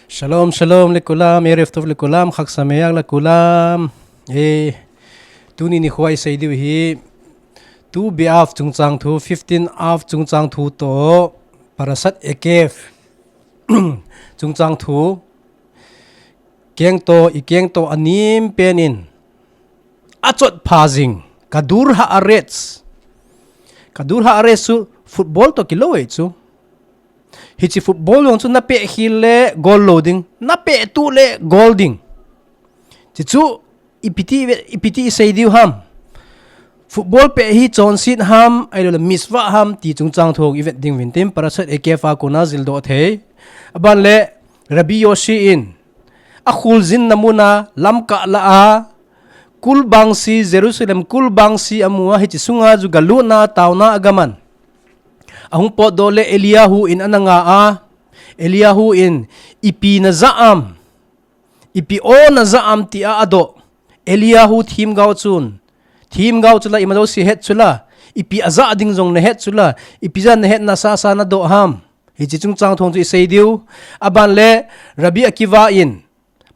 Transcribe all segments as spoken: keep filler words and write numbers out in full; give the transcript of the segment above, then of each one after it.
Shalom, shalom le kulam, Erev Tov le kulam, Chag Sameach le kulam. Eh, tuni nikho a isei diu hi, two B Av chungchang thu, fifteen Av chungchang thu toh, Parashat Ekev chungchang thu, kengto, ikengto anem pen in, achot pha jing, Kaddur Haaretz. Kaddur Haaretz chu football toh kilou ahi chu. Hiche football jong chu napeh khel le goal lou ding, napeh tuh le goal ding. Hichu ipi ti, ipi ti isei diu ham. Football peh hi chonset ham, ahilou le mitzvah ham ti chungchang thu ivet ding uvin tin, Parashat Ekev a kona jildoh thei. Aban le Rabbi Yoshi in, akholjinna mun a lamkah lah a, kulbangsi, Jerusalem kulbangsi amu a, hiche sunga ju galutna taona agam a ahung potdoh le Eliyahu in ana nga a, Eliyahu in, ipi najah am, ipi o najah am tia adoh. Eliyahu themgao chun, themgao chu la ima jouse het chu la, ipi ajah ding jong nahet chu la, ipi jeh a nahet nasa sa nadoh ham. Hiche chungchang thu chu isei diu. Aban le Rabbi Akiva in,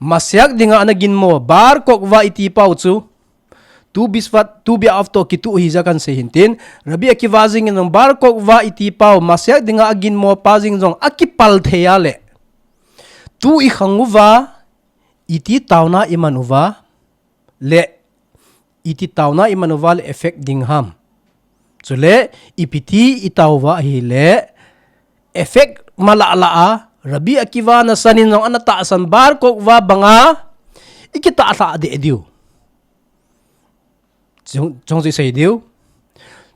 Mashiach dinga ana ginmo, Bar Kokhba iti pau chu, two Bishvat, two B Av toh kituh ahi jeh a kahin sei hin tin, Rabbi Akiva jeng in jong Bar Kokhba iti pau, Mashiach dinga aginmo pa jeng jong akipal thei a le, tu ikhang uva, iti taona iman uva, le iti taona iman uva le effect ding ham. Chule, ipi ti itao uva ahile, effect malah lah a, Rabbi Akiva nasan in jong ana tahsan Bar Kokhba banga, ikitah lhah deh diu. Chong, chong chu isei diu.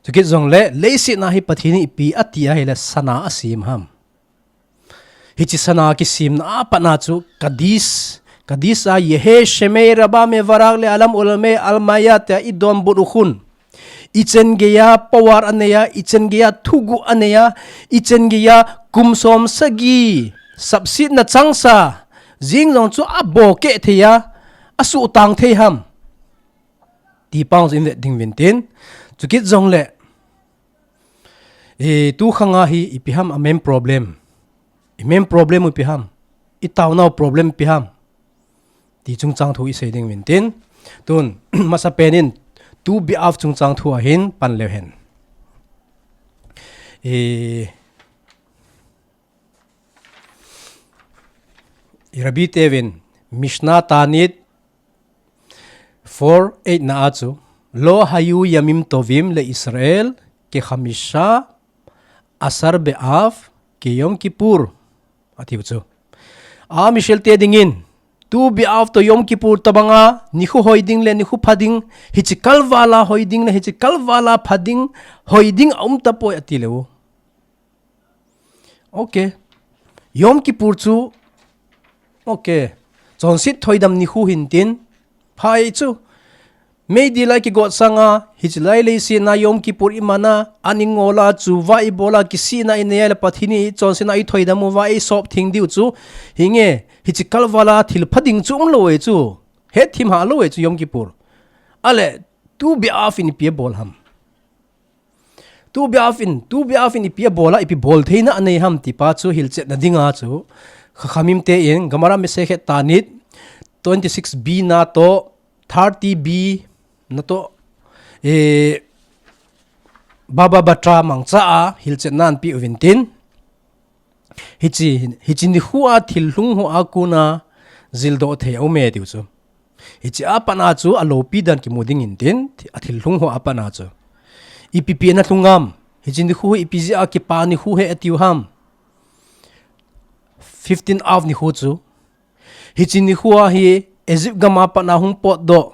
Chukit jongle, leiset a hi Pathen in ipi ati ahile sana asem ham. Hiche sana kisemna a pat a chu Kaddish, Kaddish a Yehi Shemei Rabba Mevarak Le'olam Olamei Amen tia idonbut u khun. Ichangei a power anei a, ichangei a thuguh anei a, ichangei a kum som sagi sapsetna changsa jeng jong chu abohkeh thei a, asuhtang thei ham. Ti pau chu ivet ding uvin tin. Chukit jongle, eh, tu khang a hi ipi ham a main problem. I main problem u ipi ham. Itaonau problem ipi ham. Ti chungchang thu isei ding uvin tin. Tun, masapen in, two B Av chungchang thu a hin pan leu hen. Eh, Rabbi teuvin, Mishnah Ta'anit, four eight na a chu, Lo hayu yamim tovim le Israel ke chamisha asar be'av ke Yom Kippur. Atiu chu. Am Israel te dingin, two B Av toh Yom Kippur tobanga, nikho hoi ding le nikho pha ding, hiche kalvala hoi ding le hiche kalvala pha ding, hoi ding aum tapoi ati leu. Ok. Yom Kippur chu, ok. Chonset thoidam nikho hin tin. Phai chu. Meidil a kigot sanga, hiche lai leiset a Yom Kippur iman a, an ingol a, chuva ibol a, kisihna inei a le Pathen in ichonsetna ithoidam uva, isop theng diu chu. Hinge, hiche kalvala thil pha ding chu umlou e chu. Hethem halou e chu Yom Kippur. Ale, two B Av in ipi abol ham. Two B Av in, two B Av in ipi abol a, ipi bol theina anei ham ti pa chu hilchetna dinga chu. Chachamim te in, Gemara Masechet Ta'anit, twenty-six B na toh, thirty B na toh, eh, Baba Batra mangcha a, hilchetna anapeh uvin tin. Hiche, hiche nikho a thil lhung ho a kona jildoh thei aume tiu chu. Hiche a pat a chu alopi dan kimu ding in tin, a thil lhung ho a pat a chu. Ipi pi ana lhung am, hiche nikho hi ipi jeh a kipa nikho hi atiu ham. Fifteen Av nikho chu. Hiche nikho a hi Egypt gam a pat a hung potdoh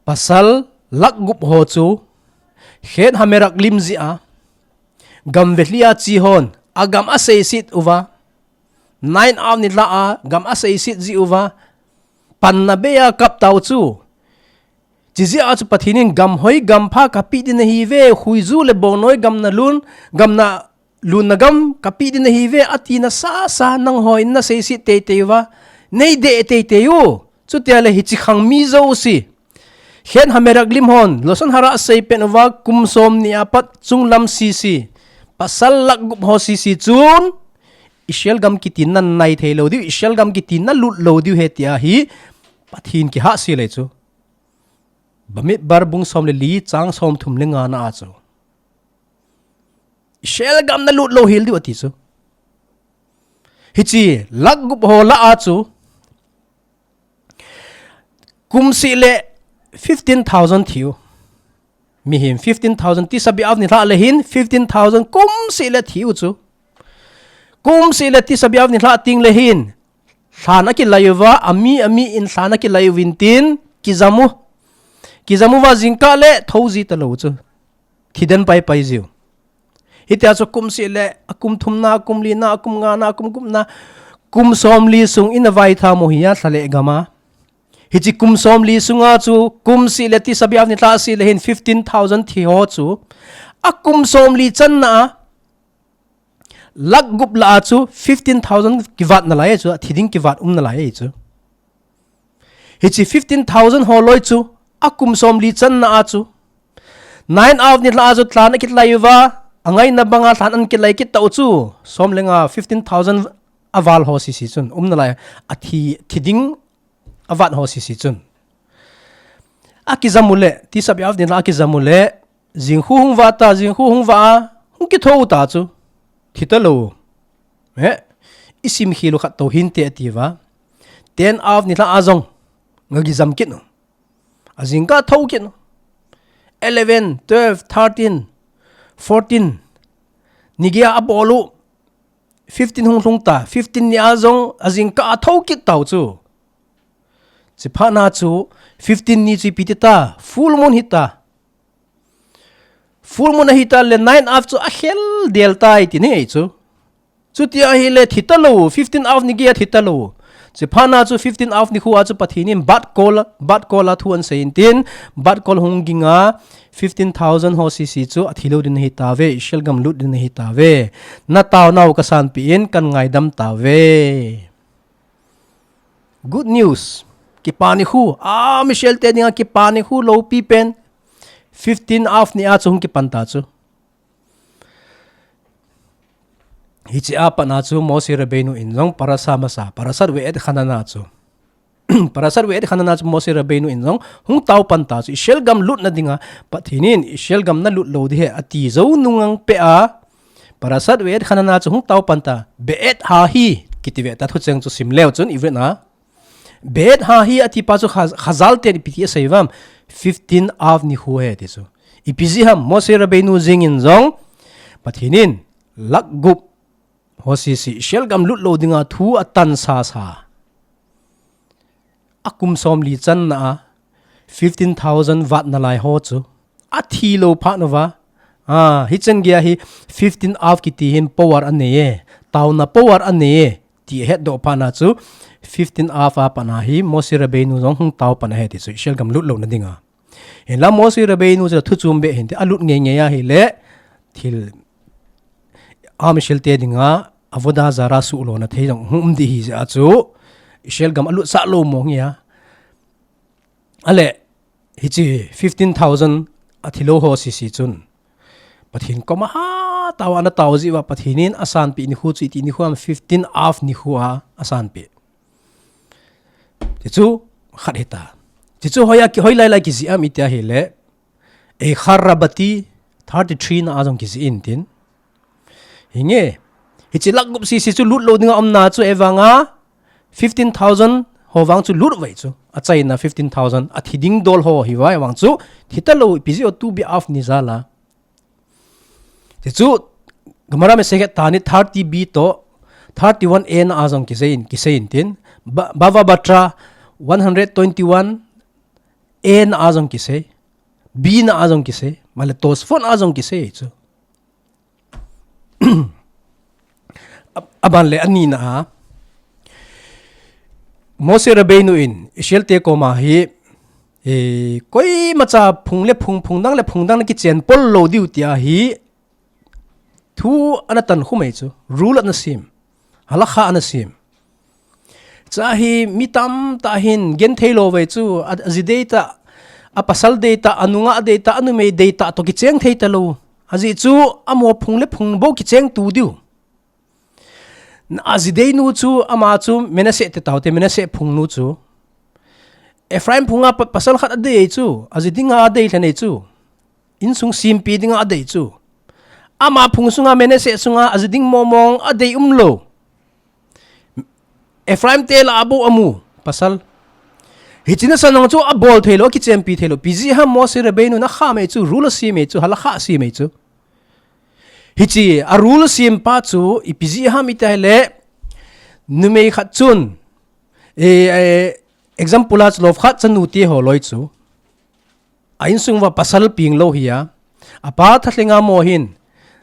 pasal lakh gup ho chu, Chet HaMeraglim jeh a, gam velhi a che hon, agam aseiset uva, nine Av nilhah a, gam aseiset jeh uva, panna bei a kap tau chu. Chujeh a chu Pathen in gam hoi gam pha kapeh ding nahiuve, khuiju le bongnoi gam nalun, gam na lunna gam kapeh ding nahiuve, ati nasa sa nangho in naseiset teitei uva, neidei teitei u. Chutia le hiche khang mi jouse, Chet HaMeraglim hon, Lashon Hara asei pen uva, kum somni a pat chunglam sese, pasal lakh gup ho sese chun, Israel gam kiti na nai thei lou diu, Israel gam kiti na lut lou diu ahi tia hi Pathen kihahsel e chu. Bamidbar bung som le li chang som thum le nga na a chu Israel gam na lut lou hel diu ati chu. Hiche lakh gup ho lah a chu kum seh le fifteen thousand thiu. Mihem fifteen thousand Tisha B'Av nilhah le hin fifteen thousand kum seh le thiu chu. Kum seh le Tisha B'Av nilhah teng le hin lhan akilai uva, ami, ami in lhan akilai uvin tin kijam u. Kijam uva jingkah le thou ji talou chu. Thi den pai pai jiu. Hitia chu kum seh le, akum thumna, akum lina, akum ngana, akum gupna, kum somli sung in avaitham u ahi a, lha le gam a. Hiche kum somli sunga chu, kum seh le Tisha B'Av nilhah seh le hin fifteen thousand thi ho chu, akum somli channa a, lakh gup lah a chu fifteen thousand kivat nalai chu, athi ding kivat um nalai chu. Hiche fifteen thousand ho loi chu, akum somli channa a chu. Nine Av nilhah a chu lhan akilai uva, angaina banga lhan ana kilai kit tau chu. Som le nga fifteen thousand aval ho sese chun, um nalai, athi, thi ding avat ho sese chun. Akijam u le, Tisha B'Av nilhah akijam u le, jingkhu hung vah ta, jingkhu hung vah a, hung kithou ta chu. Thi talou. Eh, isim khel u khat tou hinte ati uva. Ten Av nilhah a jong, nga kijam kit u. Ajingkah thou kit u. Eleven, twelve, thirteen, fourteen. Ni geiya abol u. Fifteen hung lhung ta. Fifteen ni a jong ajingkah athou kit tau chu. Chuphat na chu fifteen ni chu ipi ti ta. Full moon hi ta. Full moon ahi ta le nine Av chu akhel del tai ti nei chu. Chuti ahile thi talou, fifteen Av ni geiya thi talou. Chuphat na chu fifteen Av nikho a chu Pathen in bat kol, bat kol a thu ana sei in tin, bat kol hung ging a, fifteen thousand ho sese chu athi lou ding ahi tauve, Israel gam lut ding ahi tauve. Na taona u kasanpeh in, kana ngaidam tauve. Good news. Kipa nikho, Am Israel te dinga kipa nikho loupi pen. Fifteen Av ni a chu hung kipan ta chu. Hiche a pat na chu Moshe Rabbeinu in jong parasha masa, Parashat Ve'etchanan a chu. Parashat Ve'etchanan a chu Moshe Rabbeinu in jong hung tao pan ta chu Israel gam lutna dinga, Pathen in Israel gam nalut lou ding ahi ati jou nung a pat a, Parashat Ve'etchanan a chu hung tao pan ta, Be'et Hahi, kiti ve ta thucheng chu sim leu chun Ivrit na. Be'et Hahi ati pa chu Chaz-, Chazal ten ipi ti asei uvem, fifteen Av nikho ahi ti chu. Ipi jeh ham, Moshe Rabbeinu jeng in jong, Pathen in, lakh gup, ho sese, Israel gam lut lou dinga thu atan sasa. Akum somli channa a, fifteen thousand vat nalai ho chu. Athi lou phat uva. A, hichan geiya hi fifteen Av kiti hin power anei e. Taona power anei e. Ti ahetdoh phat na chu fifteen Av a pat na hi Moshe Rabbeinu jong hung tao pan ahi ti chu Israel gam lut louna dinga. Hinla Moshe Rabbeinu chu thu chom beh hinte, alut ngei ngei ahile thil Am Israel te dinga Avodah Zarah suhlona thei jong hung um ding ahi jeh a chu Israel gam alutsah lou mong ahi a. Ale, hiche fifteen thousand athi lou ho sese chun Pathen koma hatah a ana tao jeh uva Pathen in asanpeh nikho chu iti nikho ham, fifteen Av nikho a asanpeh. Ti chu khat hita. Ti chu hoiya ki, hoilai lai kijih ham iti ahile, Eichar Rabati thirty-three na a jong kijih in tin. Hinge, hiche lakh gup sese chu lut lou dinga umna chu ahivanga fifteen thousand ho vang chu lut uve chu. Achaina fifteen thousand, athi ding dol ho ahi uva ahivang chu, thi talou, ipi jeh ham, Tu B'Av ni jal a. Ti chu, Gemara Masechet Ta'anit thirty B toh, thirty-one A na a jong kisei in, kisei in tin. Ba-, Bava Batra one hundred twenty-one A na a jong kisei. B na a jong kisei. Male Tosfot na a jong kisei chu. Ab-, aban le anina a. Moshe Rabbeinu in Israel te koma hi, eh, koimacha phung le phung, phung dang le phung dang le kichen pol lou diu tia hi thu ana tan khum e chu. Rule ana sem. Halakha ana sem. Cha hi mi tamtah hin genthei lou ve chu, a, aji deitah, apasal deitah, anungah deitah, anumei deitah toh kicheng thei talou. Ajeh chu amaho phung le phung bou kicheng tu diu. Aji deinu chu, ama chu Manasseh te taute, Manasseh phungnu chu. Ephraim phunga pa, pasal khat adei chu, aji dinga adei lhon ei chu. Insung simpi dinga adei chu. Ama phung sunga Manasseh sunga aji ding momong adei umlou. Ephraim te lah a bou amu pasal. Hiche nasan jong chu abol theilou, akichenpi theilou. Ipi jeh ham Moshe Rabbeinu in akham ei chu, rule asem ei chu, halakha asem ei chu. Hiche a rule asem pa chu ipi jeh ham iti le, numei khat chun, e, e, example a chu Zelophehad chanu te ho loi chu, a insung uva pasal peng lou hi a, apa thalhenga mo hin,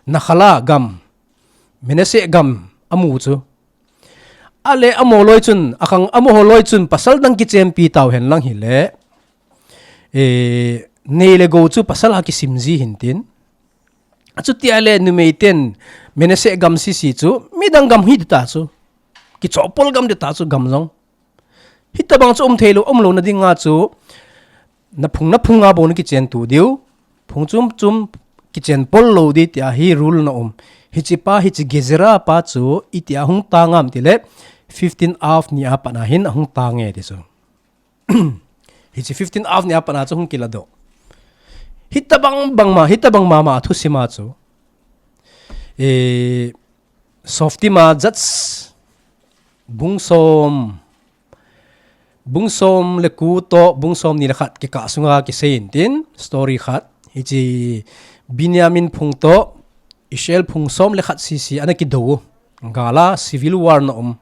Nakhala gam, Manasseh gam amu chu. Ale amaho loi chun, akhang amaho loi chun pasal dang kichenpi tau hen lang hile, e, nei le gou chu pasal a kisem ji hin tin. Achuti ale numei ten Manasseh gam sese chu midang gam hi ding ta chu. Kichopol gam ding ta chu gam jong. Hitabang chu um theilou, umlouna dinga chu, naphung naphunga bou nakichen to diu. Phung chom chom kichen pol lou ding tia hi rule ana um. Hiche pa, hiche Gezerah pa chu itia hung tang ham tile, fifteen Av ni a pat a hin ahung tang e ti chu. Hiche fifteen Av ni a pat a chu hung kiladoh. Hitabang bangma, hitabang mama a thusim a chu, e, Shoftim a, Judges, bung som, bung som le ko toh bung somni le khat kikah sunga kisei in tin, story khat. Hiche Benjamin phung toh Israel phung som le khat sese ana kidou u. Gal a civil war ana um.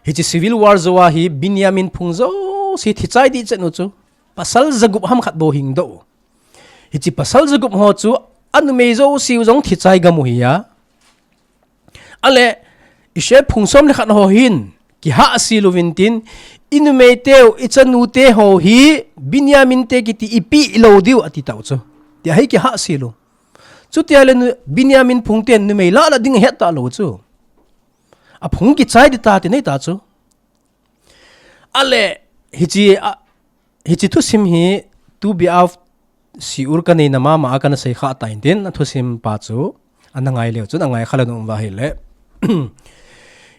Hiche civil war jou a hi Benjamin phung jouse thichai ding chet u chu, pasal jagup ham khat bou hing doh u. Hiche pasal jagup ho chu anumei jouse u jong thichai gam u hi a. Ale, Israel phung som le khat ho hin kihahsel uvin tin, inumei teu, ichanute ho hi Benjamin te kiti ipeh lou diu ati tau chu. Tia hi kihahsel u. Chutia le nu-, Benjamin phung ten numei lah lah ding ahet talou chu. Aphung kichai ding ta ti nei ta chu. Ale, hiche a, hiche thusim hi two B Av shiur kanei na mama a kana sei kha tan tin, athusim pa chu ana ngai leu chun angai kha lou nom uva ahile.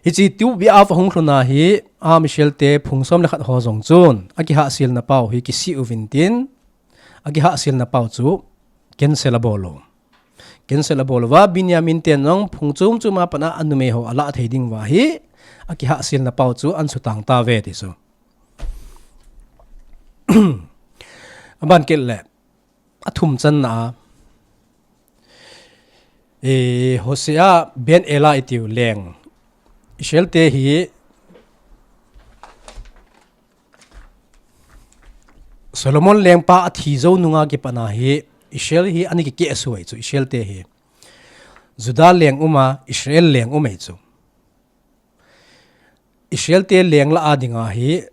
Hiche two B Av ahung lhun a hi, Am Israel te phung som le khat ho jong chun, akihahselna pau hi kisih uvin tin, akihahselna pau chu cancel abol u. Cancel abol uva, Benjamin ten jong phung chom chom a pat a anumei ho alah thei ding uva hi, akihahselna pau chu ana sutang tauve ti chu. Aban kit le, athum channa a, e, Hosea ben Ela itiu leng, Israel te hi Solomon lengpa athi jou nunga kipat a hi, Israel hi ana kikehsuh ei chu, Israel te hi. Judah leng um a, Israel leng um ei chu. Israel te leng lah a dinga hi,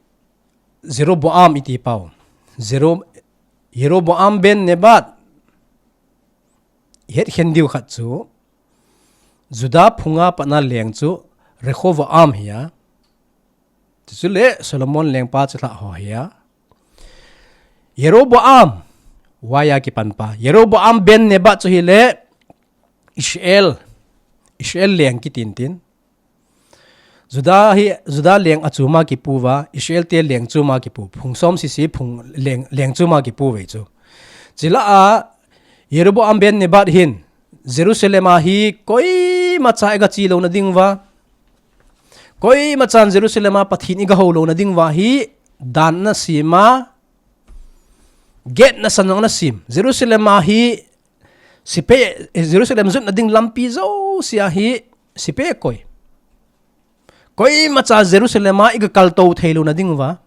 Jeroboam iti pau. Jero-, Jeroboam ben Nebat, hetkhen diu khat chu, Judah phunga pat a leng chu, Rehoboam hi a. Chuchu le Solomon lengpa chu lha ho hi a. Jeroboam, Y a kipan pa. Jeroboam ben Nebat chu hile Israel, Israel leng kitin tin. Judah hi, Judah leng a chom a kipu uva, Israel te leng chom a kipu. Phung som sese phung leng, leng chom a kipu uve chu. Chule a, Jeroboam ben Nebat hin, Jerusalem a hi koimacha eiga che louna ding uva, koimachan Jerusalem a Pathen eiga hou louna ding uva hi dan ana sem a, gate nasan jong ana sem. Jerusalem a hi sepai, Jerusalem jotna ding lampi jouse a hi sepai akoi. Koimacha Jerusalem a eiga kaltou thei louna ding uva.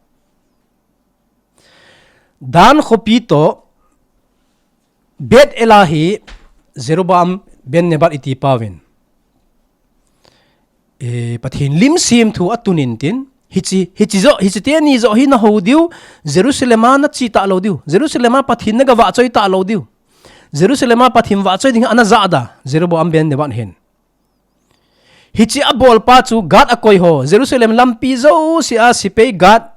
Dan khopi toh Beth-el a hi Jeroboam ben Nebat iti pauvin, e, Pathen lim semthu atun intin, hiche, hiche joh, hiche teni joh hi nahou diu, Jerusalem a nache talou diu, Jerusalem a Pathen naga vahchoi talou diu, Jerusalem a Pathen vahchoi ding ana jahda, Jeroboam ben Nebat hin. Hiche abolpa chu guard akoi ho, Jerusalem lampi jouse a sepai guard,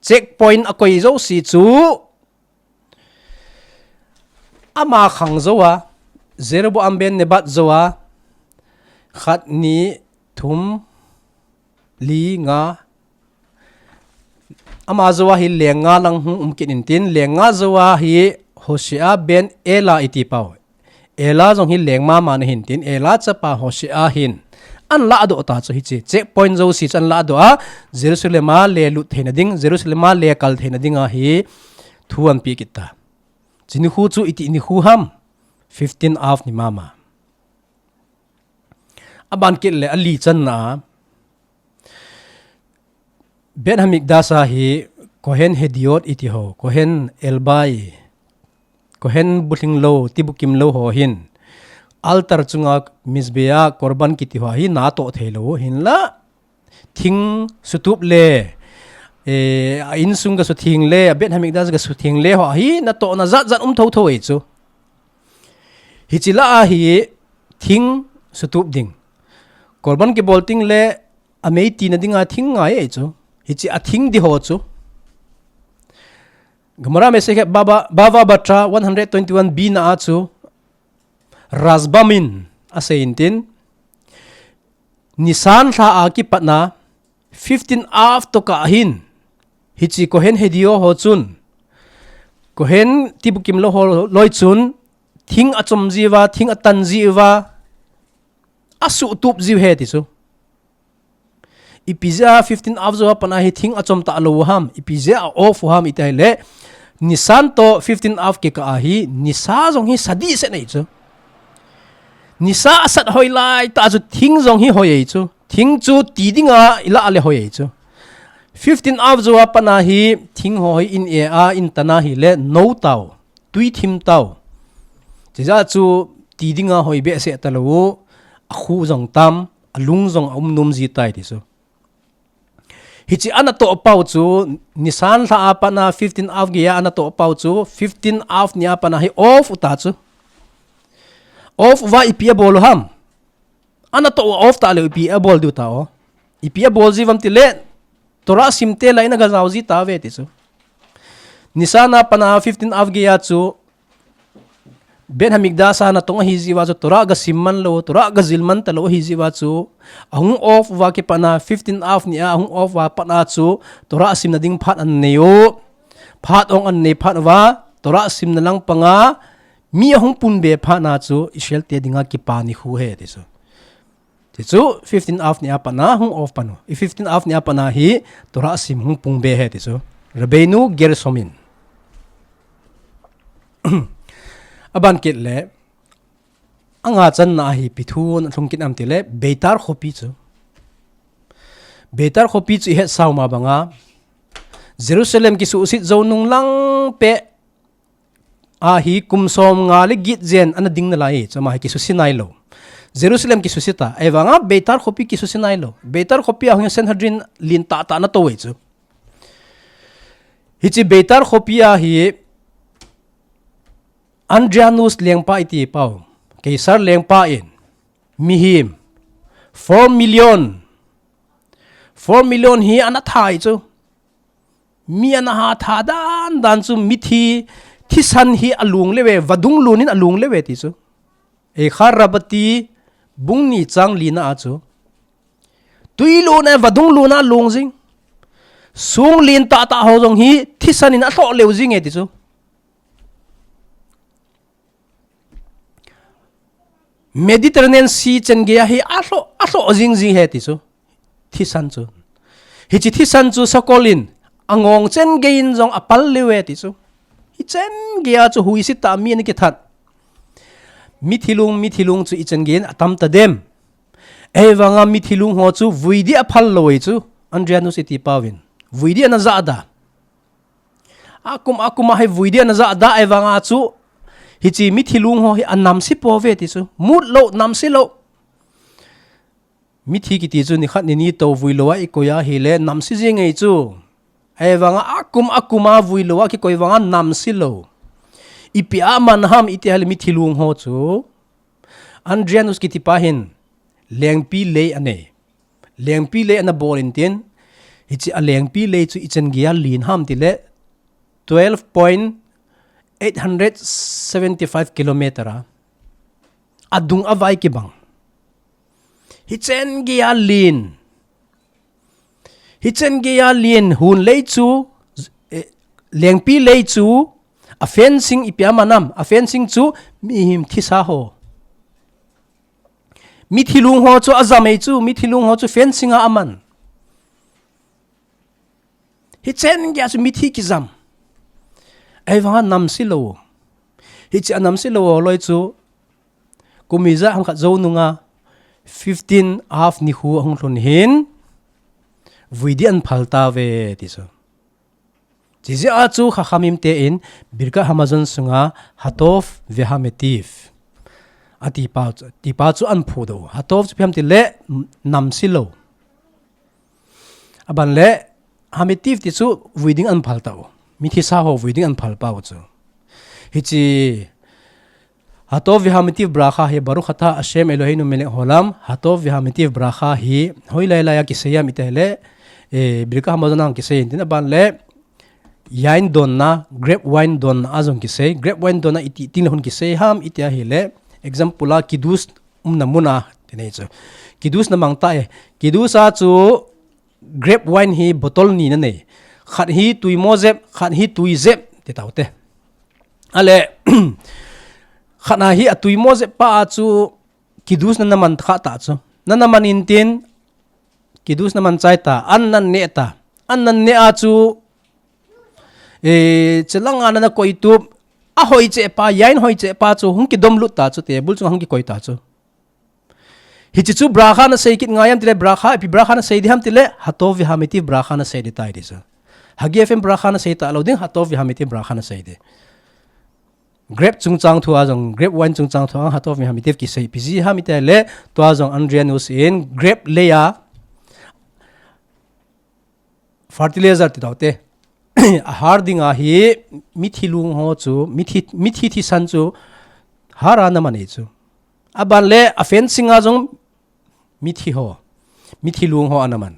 checkpoint akoi jouse chu, ama khang jou a, Jeroboam ben Nebat jou a, Khat, ni, thum, li, nga. Ama jouva hi leng nga lang hung um kit intin, leng nga jouva hi Hosea ben Ela iti pau. Ela jong hi leng mama na hintin, Ela chapa Hosea hin an ladoh ta chu hiche. Checkpoint jouse chu an ladoh a, Jerusalem a le lut theina ding, Jerusalem a le kal theina ding a hi thu an pe kit ta. Hiche nikho chu iti nikho ham, fifteen Av ni mama. Aban kit le ali channa a, Beit Hamikdash a hi Kohen Hediot iti ho, Kohen Elbai, Kohen bulhing lou, tibukim lou ho hin altar chunga Mizbeh a korban kiti ho hi natoh thei lou hinla, thing sutup le, eh, a insung ga sutheng le, a Beit Hamikdash ga sutheng le ho hi natohna jat jat um tho tho ei chu. Hiche lah a hi thing sutup ding, korban kibol ding le amei tina dinga thing ngai ei chu. Hiche a thing di ho chu Gemara Masechet Bava, Bava Batra one hundred twenty-one B na a chu Rashbam in asei intin, Nisan lha a kipatna fifteen Av tokah hin, hiche Kohen Hediot ho chun, Kohen tibukim lou ho loi chun, thing achom jiuva, thing atan jiuva, asutup jiu ahi ti chu. Ipi jeh a fifteen Av jou a pat a hi thing achom talou u ham, ipi jeh a off u ham iti ahile, Nisan toh fifteen Av kikah a hi, nisa jong hi sa dehset ahi chu. Nisa asat hoi lai tah chu thing jong hi hoi ahi chu. Thing chu ti dinga ilah le hoi ahi chu. Fifteen Av jou a pat a hi thing ho hi in e a, in tan ahile nou tau, tui thim tau. Chujeh chu ti dinga hoi behseh talou u, akhu jong tam, alung jong aum nom ji tai ti chu. Hiche anatoh pau chu, Nisan lha a pat a fifteen Av gei a anatoh pau chu, fifteen Av ni a pat a hi off u ta chu. Off uva ipi abol u ham. Anatoh u off ta leu ipi abol diu ta o. Ipi abol jiu vam tile, Torah simte lah in aga jao ji tauve ti chu. Nisan a pat a fifteen Av gei a chu, Beit Hamikdash a natong ahi jiuva chu Torah ga sim man lou, Torah ga jil man talou ahi jiuva chu, ahung off uva kipat a fifteen Av ni a ahung off uva pat a chu Torah simna ding phat anei u. Phat ong anei phat uva, Torah simna lang panga mi ahung pung be phat a chu Israel te dinga kipa nikho ahi ti chu. Ti chu fifteen Av ni a pat a hung off pan u. I fifteen Av ni a pat a hi Torah sim hung pung be ahi ti chu. Rabbeinu Gershom in. Aban kit le, anga channa a hi ipi thu ana lhung kit am tile, Beitar khopi chu. Beitar khopi chu ihet sao ma banga, Jerusalem kisuhset jou nung lang pet a hi kum som nga le get jen ana ding nalai chu, ama hi kisuse nailou. Jerusalem kisuse ta, ahivanga Beitar khopi kisuse nailou. Beitar khopi a hung Sanhedrin lentah tah nato ahi chu. Hiche Beitar khopi a hi Adrianus lengpa iti pau, Caesar lengpa in mihem four million, four million hi ana tha ahi chu. Mi ana hatha dan dan chu mithi, thisan hi alung leuve, vadung lun in alung leuve ti chu. Eicha Rabati bung ni chang li na a chu, tui lun a vadung lun a lung jing. Song lentah tah ho jong hi thisan in alhoh leu jing e ti chu. Mediterranean Sea chen gei a hi alhoh, alhoh jing jing ahi ti chu. Thisan chu. Hiche thisan chu sakol in angong chen gei in jong apal leuve ti chu. Hichen gei a chu huisi tah mi ana kithat. Mithi lung, mithi lung chu ichen gei in atam tadem. Ahivanga mithi lung ho chu vui dia aphal lou ahi chu. Adrianus iti pau in vui dia ana jahda. Akum, akum a hi vui dia ana jahda, ahivanga chu hiche mithi lung ho hi anamse pouve ti chu. Mut lou, namse lou. Mithi kiti chu nikhat nini tou vui lou a ikoi ahile namse jing ahi chu. Ahivanga akum, akum a vui lou a kikoi vanga namse lou. Ipi a aman ham iti ahile mithi lung ho chu Adrianus kiti pa hin lengpi lei anei. Lengpi lei ana bol intin, hiche alengpi lei chu ichen gei a len ham tile twelve point eight hundred seventy five kilometer a, adung avai kibang. Hichen geiya lin. Hichen geiya lin hun lei chu, eh, lengpi lei chu, a fencing ipi amanam, a fencing chu mihem thisa ho. Mithi lung ho chu ajam ei chu, mithi lung ho chu fencing a aman. Hichen geiya chu mithi kijam. Ahivanga namse lou. Hiche anamse lou ho loi chu, kum ijat ham khat jou nunga, fifteen Av nikho ahung lhun hin, vui ding ahin phal tauve ti chu. Chijeh a chu Chachamim ten Birkat Hamazon sunga Hatov veHametiv ati pa chu, ti pa chu ahin phudoh u. Hatov chu ipi ham tile namse lou. Aban le Hametiv ti chu vui ding ahin phal tau. Mithi sa ho vui ding ahin phal pau chu. Hiche Hatov veHametiv bracha hi Baruch atah Hashem Eloheinu melech haolam, Hatov veHametiv bracha hi hoilai laiya kisei ham iti le, eh, Birkat Hamazon a kisei in tin aban le, yain donna, grape wine donna a jong kisei, grape wine donna iti teng le hon kisei ham iti ahile, example a kiddush umna mun a, ti nei chu. Kiddush na mang ta e, kiddush a chu grape wine hi bottle ni na nei. Khat hi tuimo jep, khat hi tui jep, ti tau te. Ale, khat na hi a tuimo jep pa a chu kiddush na na man kha ta chu. Na na man in tin, kiddush na man chai ta, an na neh ta. An na neh a chu, eh, chelang a na na koi tup, a hoi cheh pa, yain hoi cheh pa chu, hung kidom lut ta chu, table chunga hung kikoi ta chu. Hiche chu bracha na sei kit ngai ham tile, bracha, ipi bracha na sei ding ham tile, Hatov veHametiv bracha na sei ding tai ti chu. Hagi F M bracha na sei talou ding, Hatov veHametiv bracha na sei ding. Grape chungchang thu a jong, grape wine chungchang thu a, Hatov veHametiv kisei, ipi jeh ham iti le, tua jong Andrianus in, grape lei a, fertilizer ti tau te. A har ding ahi, mithi lung ho chu, mithi, mithi thisan chu, har a na man ei chu. Aban le, a fencing a jong, mithi ho, mithi lung ho ana man.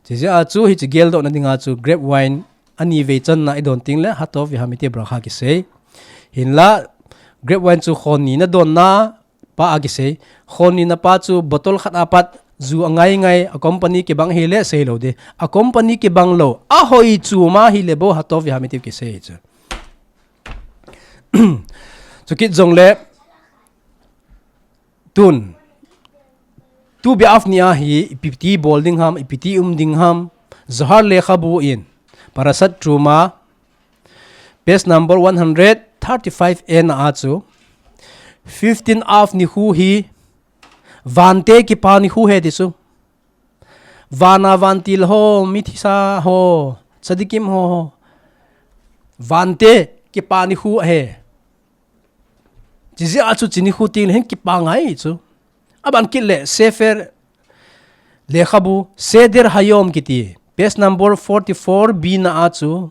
Chijeh a chu, hiche geldoh na ding a chu, grape wine, ani vei channa i don teng le, Hatov veHametiv bracha kisei. Hinla, grape wine chu khon ni na donna, pa a kisei. Khon ni na pa chu bottle khat a pat ju a ngai ngai a company kibang hile sei lou ding. A company kibang lou. A hoi chu ma hile bou Hatov veHametiv kisei chu. Chukit jong le tun. Tu bi af ni a hi ipi ti bol ding ham, ipi ti um ding ham. Zohar lekhabu in. Parashat Truma. Page number one hundred thirty-five A na a chu, fifteen Av nikho hi, vante kipa nikho ahi ti chu. Vana vantil ho, mithisa ho, tzadikim ho, ho. Vante kipa nikho ahi. Chijeh a chu hiche nikho teng le hin kipa ngai chu. Aban kit le, Sefer lekhabu, Seder Hayom kiti. Page number forty-four B na a chu.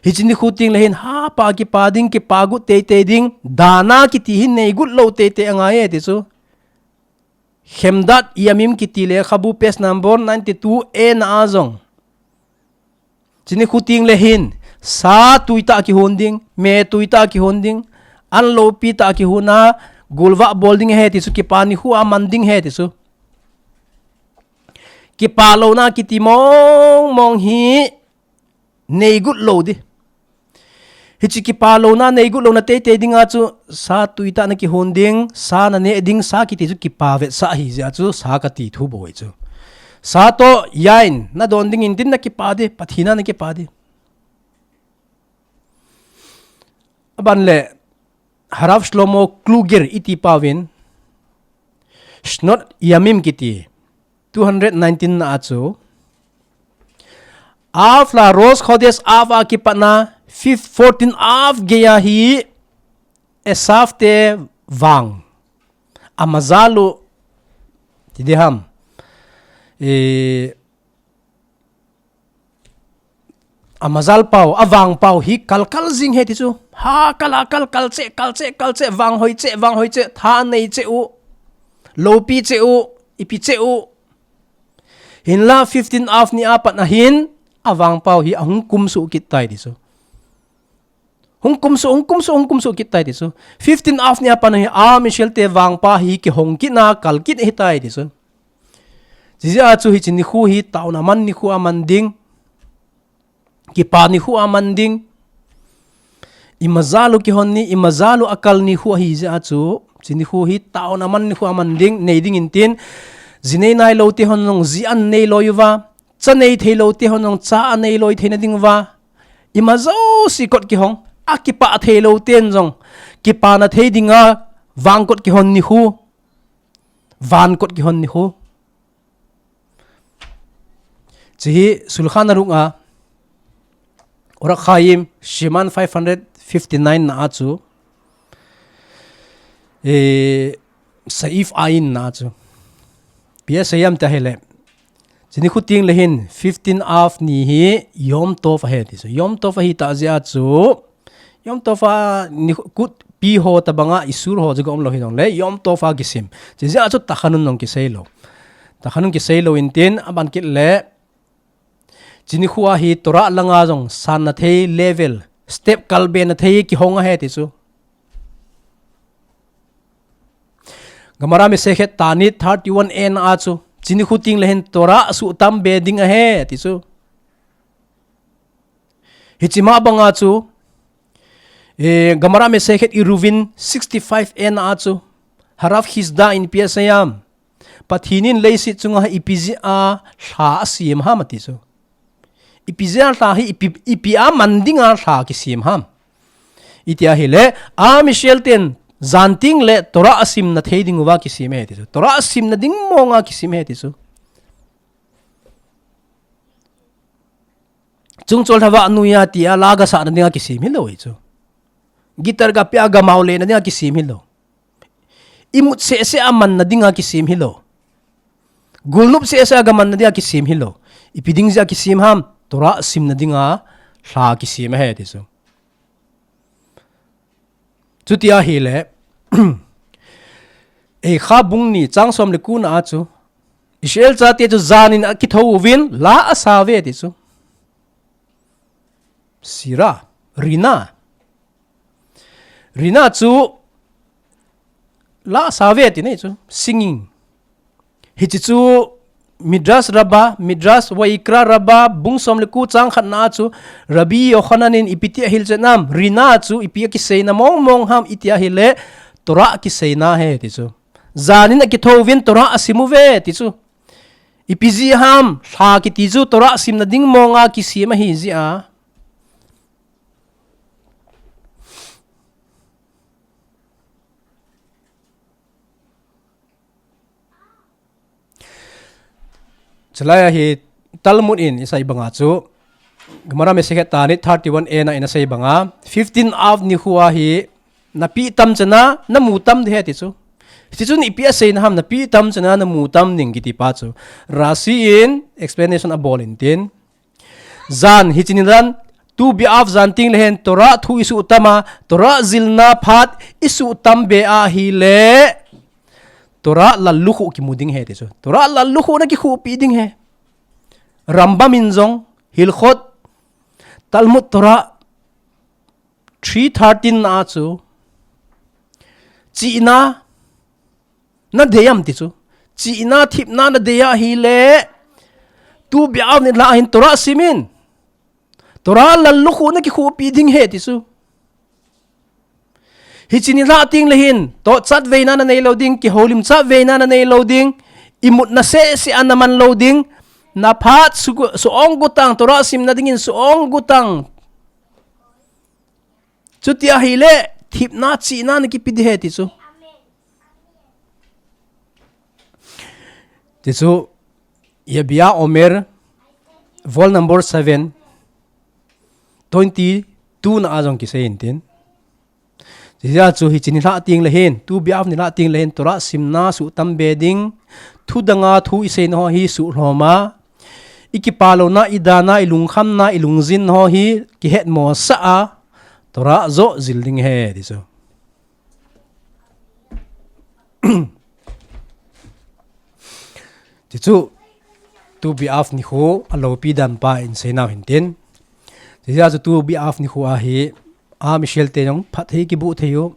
Hiche nikho teng le hin hapa kipa ding, kipa got teitei ding, dana kiti hin nei got lou teitei angai e ti chu. Chemdat Yamim kiti lekhabu page number ninety-two A na a jong. Hiche nikho teng le hin, sa tui tah kihon ding, me tui tah kihon ding, an loupi tah kihon a, golvah bol ding ahi ti chu, kipa nikho a man ding ahi ti chu. Kipa louna kiti mong mong hi, nei got lou ding. Hiche kipa louna, nei got louna teitei ding a chu, sa tui tah na kihon ding, sa na neh ding, sa kiti chu kipa vetsah ahi jeh a chu, sa kati thu bou ahi chu. Sa toh yain, na don ding in tin na kipa ding, Pathen a na kipa ding. Aban le, Harav Shlomo Kluger iti pa uvin, Shnot Yamim kiti, two hundred nineteen na a chu, Av la Rosh Chodesh Av a kipat na, fifth, fourteen Av geiya hi, Esav te vang. Amazal u, ti ding ham. E, Amazal pau, avang pau hi kal kal jing ahi ti chu. Ha kal a kal, kal cheh, kal cheh, kal cheh, vang hoi cheh, vang hoi cheh, tha nei cheh u, loupi cheh u, ipi cheh u. Hinla fifteen Av ni a pat na hin, avang pau hi ahung kumsuh kit tai ti chu. Hung kumsuh, hung kumsuh, hung kumsuh kit tai ti chu. Fifteen Av ni a pat hi Am Israel te vangpa hi kihong kit na, kal kit ahi tai ti chu. Chijeh a chu hiche nikho hi taona man nikho a man ding. Kipa nikho a man ding. Imacha lou kihon ni, imacha lou akal nikho ahi jeh a chu. Hiche nikho hi taona man nikho a man ding, nei ding in tin. Ji nei nai lou te hon jong ji anei loi uva. Cha nei thei lou te hon jong cha anei loi theina ding uva. Ima jouse kot kihong, akipah thei lou ten jong kipana thei dinga vang kot kihon nikho. Van kot kihon nikho. Hiche hi Shulchan Aruch a, Orach Chaim, Siman five hundred fifty-nine na a chu, eh, Saif Ayin na a chu. Ipi asei em ti ahile, hiche nikho teng le hin fifteen Av ni hi Yom Tov ahi ti chu. Yom Tov ahi tah jeh a chu, Yom Tov a nikho, kut pi ho tabanga isur ho jong um lou hi jong le, Yom Tov a kisim. Chijeh a chu tachanun jong kisei lou. Tachanun kisei lou in tin, aban kit le, hiche nikho a hi Torah langa jong sanna thei level, step kalbe na thei kihong ahi ti chu. Gemara Masechet Ta'anit thirty-one A na a chu, hiche nikho teng le hin Torah suhtam be ding ahi ti chu. Hiche ma banga chu, eh, Gemara Masechet Eruvin sixty-five A na a chu, Harav Chisda in ipi asei em. Pathen in leiset chunga ipi jeh a lha asem ham ati chu. Ipi jeh a lha hi ipi, ipi a man dinga lha kisem ham. Iti ahile, Am Israel ten jan teng le Torah asimna thei ding uva kisem ahi ti chu. Torah asimna ding monga kisem ahi ti chu. Chungchol thava noiya tia la gasahna dinga kisem hilou hi chu. Guitar gapea gamao lena dinga kisem hilou. Imut sehseh a manna dinga kisem hilou. Gulnop sehseh a gamanna dinga kisem hilou. Ipi ding jeh a kisem ham, Torah simna dinga lha kisem ahi ti chu. Chuti ahile, Eicha bung ni chang som le ko na a chu, Israel chate chu jan in akithou uvin la asa uve ti chu. Sira, Rina. Rina chu la asa uve ti nei chu, singing. Hiche chu Midrash Rabbah, Midrash Vayikra Rabbah, bung som le ko chang khat na a chu, Rabbi Yochanan in ipi ti ahilchen em, Rina chu ipi akiseina mong mong ham iti ahile, Torah akiseina ahi ti chu. Jan in akithou uvin Torah asim uve ti chu. Ipi jeh ham, lha kiti chu Torah simna ding monga kisem ahi jeh a. Chulai a hi Talmud in isei banga chu, Gemara Masechet Ta'anit thirty-one A na in asei banga, fifteen Av nikho a hi, napi tam chana, namu tam ding ahi ti chu. Ti chun ipi aseina ham, napi tam chana, namu tam ding kiti pa chu. Rashi in explanation abol in tin. Jan, hiche ni jan, Tu B'Av jan teng le hin Torah thu isuhtam a, Torah jilna phat isuhtam be ahile, Torah lallukhuh kimu ding ahi ti chu. Torah lallukhuh nakikhuhpi ding ahi. Rambam in jong, Hilchot, Talmud Torah, three thirteen na a chu, chihna, nadei em ti chu. Chihna, thipna nadei ahile, Tu B'Av ni lha hin Torah sim in. Torah lallukhuh nakikhuhpi ding ahi ti chu. Hiche ni lha teng le hin, tohchat veina nanei lou ding, kihoulim chat veina nanei lou ding, imutna sehseh a naman lou ding, naphat su-, suong gotang, Torah simna dingin suong gotang. Chuti ahile, thipna, chihna nakipe ding ahi ti chu. Ti chu, Yabia Omer, vol number seven, twenty-two na a jong kisei in tin. Hijeh a chu hiche ni lha teng le hin, Tu B'Av ni lha teng le hin, Torah simna suhtam be ding, thu danga thu iseina ho hi suhlhom a, ikipa louna, idana, ilungkhamna, ilungjinna ho hi kihetmosah a, Torah joh jil ding ahi ti chu. Ti chu, Tu B'Av nikho a loupi dan pa in seinau hin tin. Hijeh a chu Tu B'Av nikho a hi, A, Michelle te jong phatthei kibuh thei u.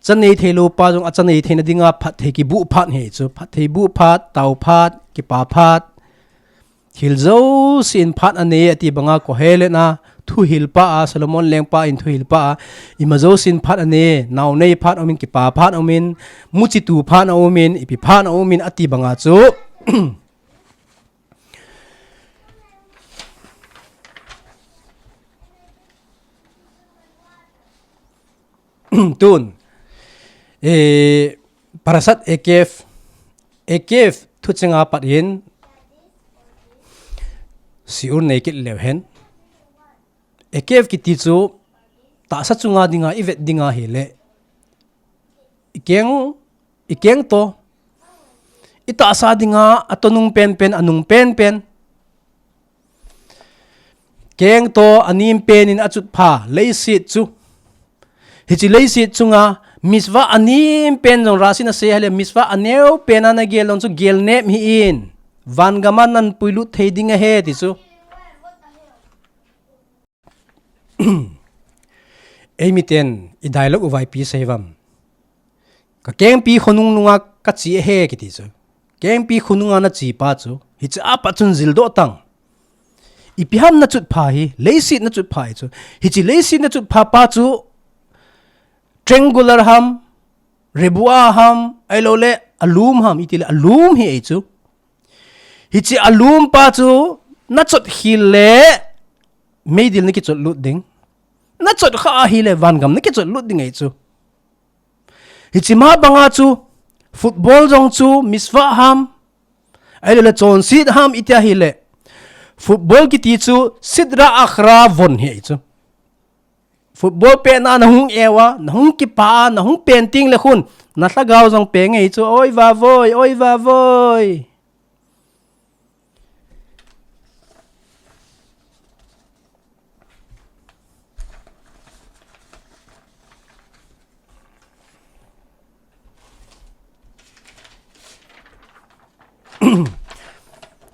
Cha nei thei lou pa jong a cha nei theina dinga phatthei kibuh phat hi chu. Phatthei buh phat, tao phat, kipa phat. Thil jouse in phat anei ati banga Kohelet a, thuhil pa a, Solomon lengpa in thuhil pa a, ima jouse in phat anei, nao nei phat aumin, kipa phat aumin, muchi tu phat aumin, ipi phat aumin ati banga chu. Tun, eh, Parashat Ekev, Ekev thucheng a pat in, siur nei kit leu hen. Ekev kiti chu, tahsa chunga dinga, i vet dinga hi le. I keng, i keng to. I tahsa dinga, a to nung pen pen, a nung pen pen. Keng to a nim pen in a chut pha, leiset chu. Hichi leiset chunga, mitzvah a nim pen jong Rashi in a sei hile, mitzvah a neo pen a na gel jong chu gel nep hi in. Van gam a nan puilut thei ding ahi ti chu. Ei miten, i dialogue u vaipi sei vam. Ka kengpi khonung nunga ka chi ahi kiti chu. Kengpi khonunga na chi pa chu. Hichi a pa chun jildoh tang. Ipi ham na chut pha hi, leiset na chut pha hi chu. Hichi leiset na chut pha pa chu. Triangular ham, rebua ham, ahilou le, alum ham, iti le, alum hi ei chu. Hichi alum pa chu, na chot khil le, meidil na kichot lut ding. Na chot kha ahi le, van gam na kichot lut ding ei chu. Hichi ma banga chu, football jong chu, mitzvah ham, ahilou le chonset ham iti ahi le. Football kiti chu, sitra achra von hi ei chu. Football pet na na hung eu a, na hung kipa a, na hung pen ting le khun, na lhagao jong peng ei chu, oi va voi, oi va voi.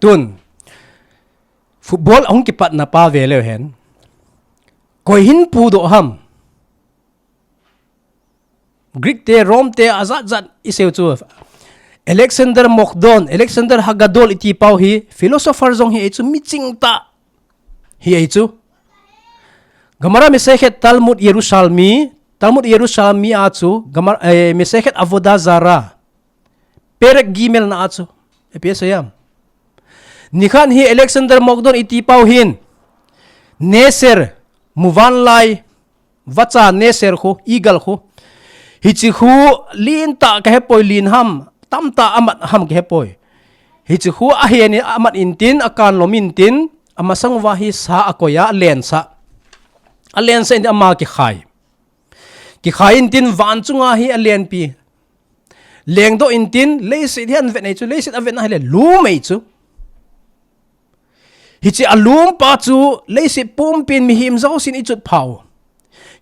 Tun, football ahung kipatna pa ve leu hen. Koi hin pudoh ham. Greek te, Rome te, ajat jat i sei u chu. Alexander Mokdon, Alexander Hagadol iti pau hi, philosopher jong hi ei chu, miching tah hi ei chu. Gemara Masechet Talmud Yerushalmi, Talmud Yerushalmi a chu, Gemara, eh, Masechet Avodah Zarah. Perek Gimel na a chu. Epi asei am. Nikhat hi Alexander Mokdon iti pau hin. Neser, muvanlai, vacha neser khu, eagle khu. Hichi khu lin tah ka hepoi lin ham, tam tah amat ham ka hepoi. Hichi khu ahen in amat intin, akan lom intin, amasang uva hi sa akoi a, alen sa. Alen sa intin ama kikhai. Kikhai intin van chunga hi alenpi. Lengdoh intin, leiset hi aven ei chu, leiset aven ahi le, lum ei chu. Hichi alum pa chu, leiset pumpin mihem jousen i chut phau.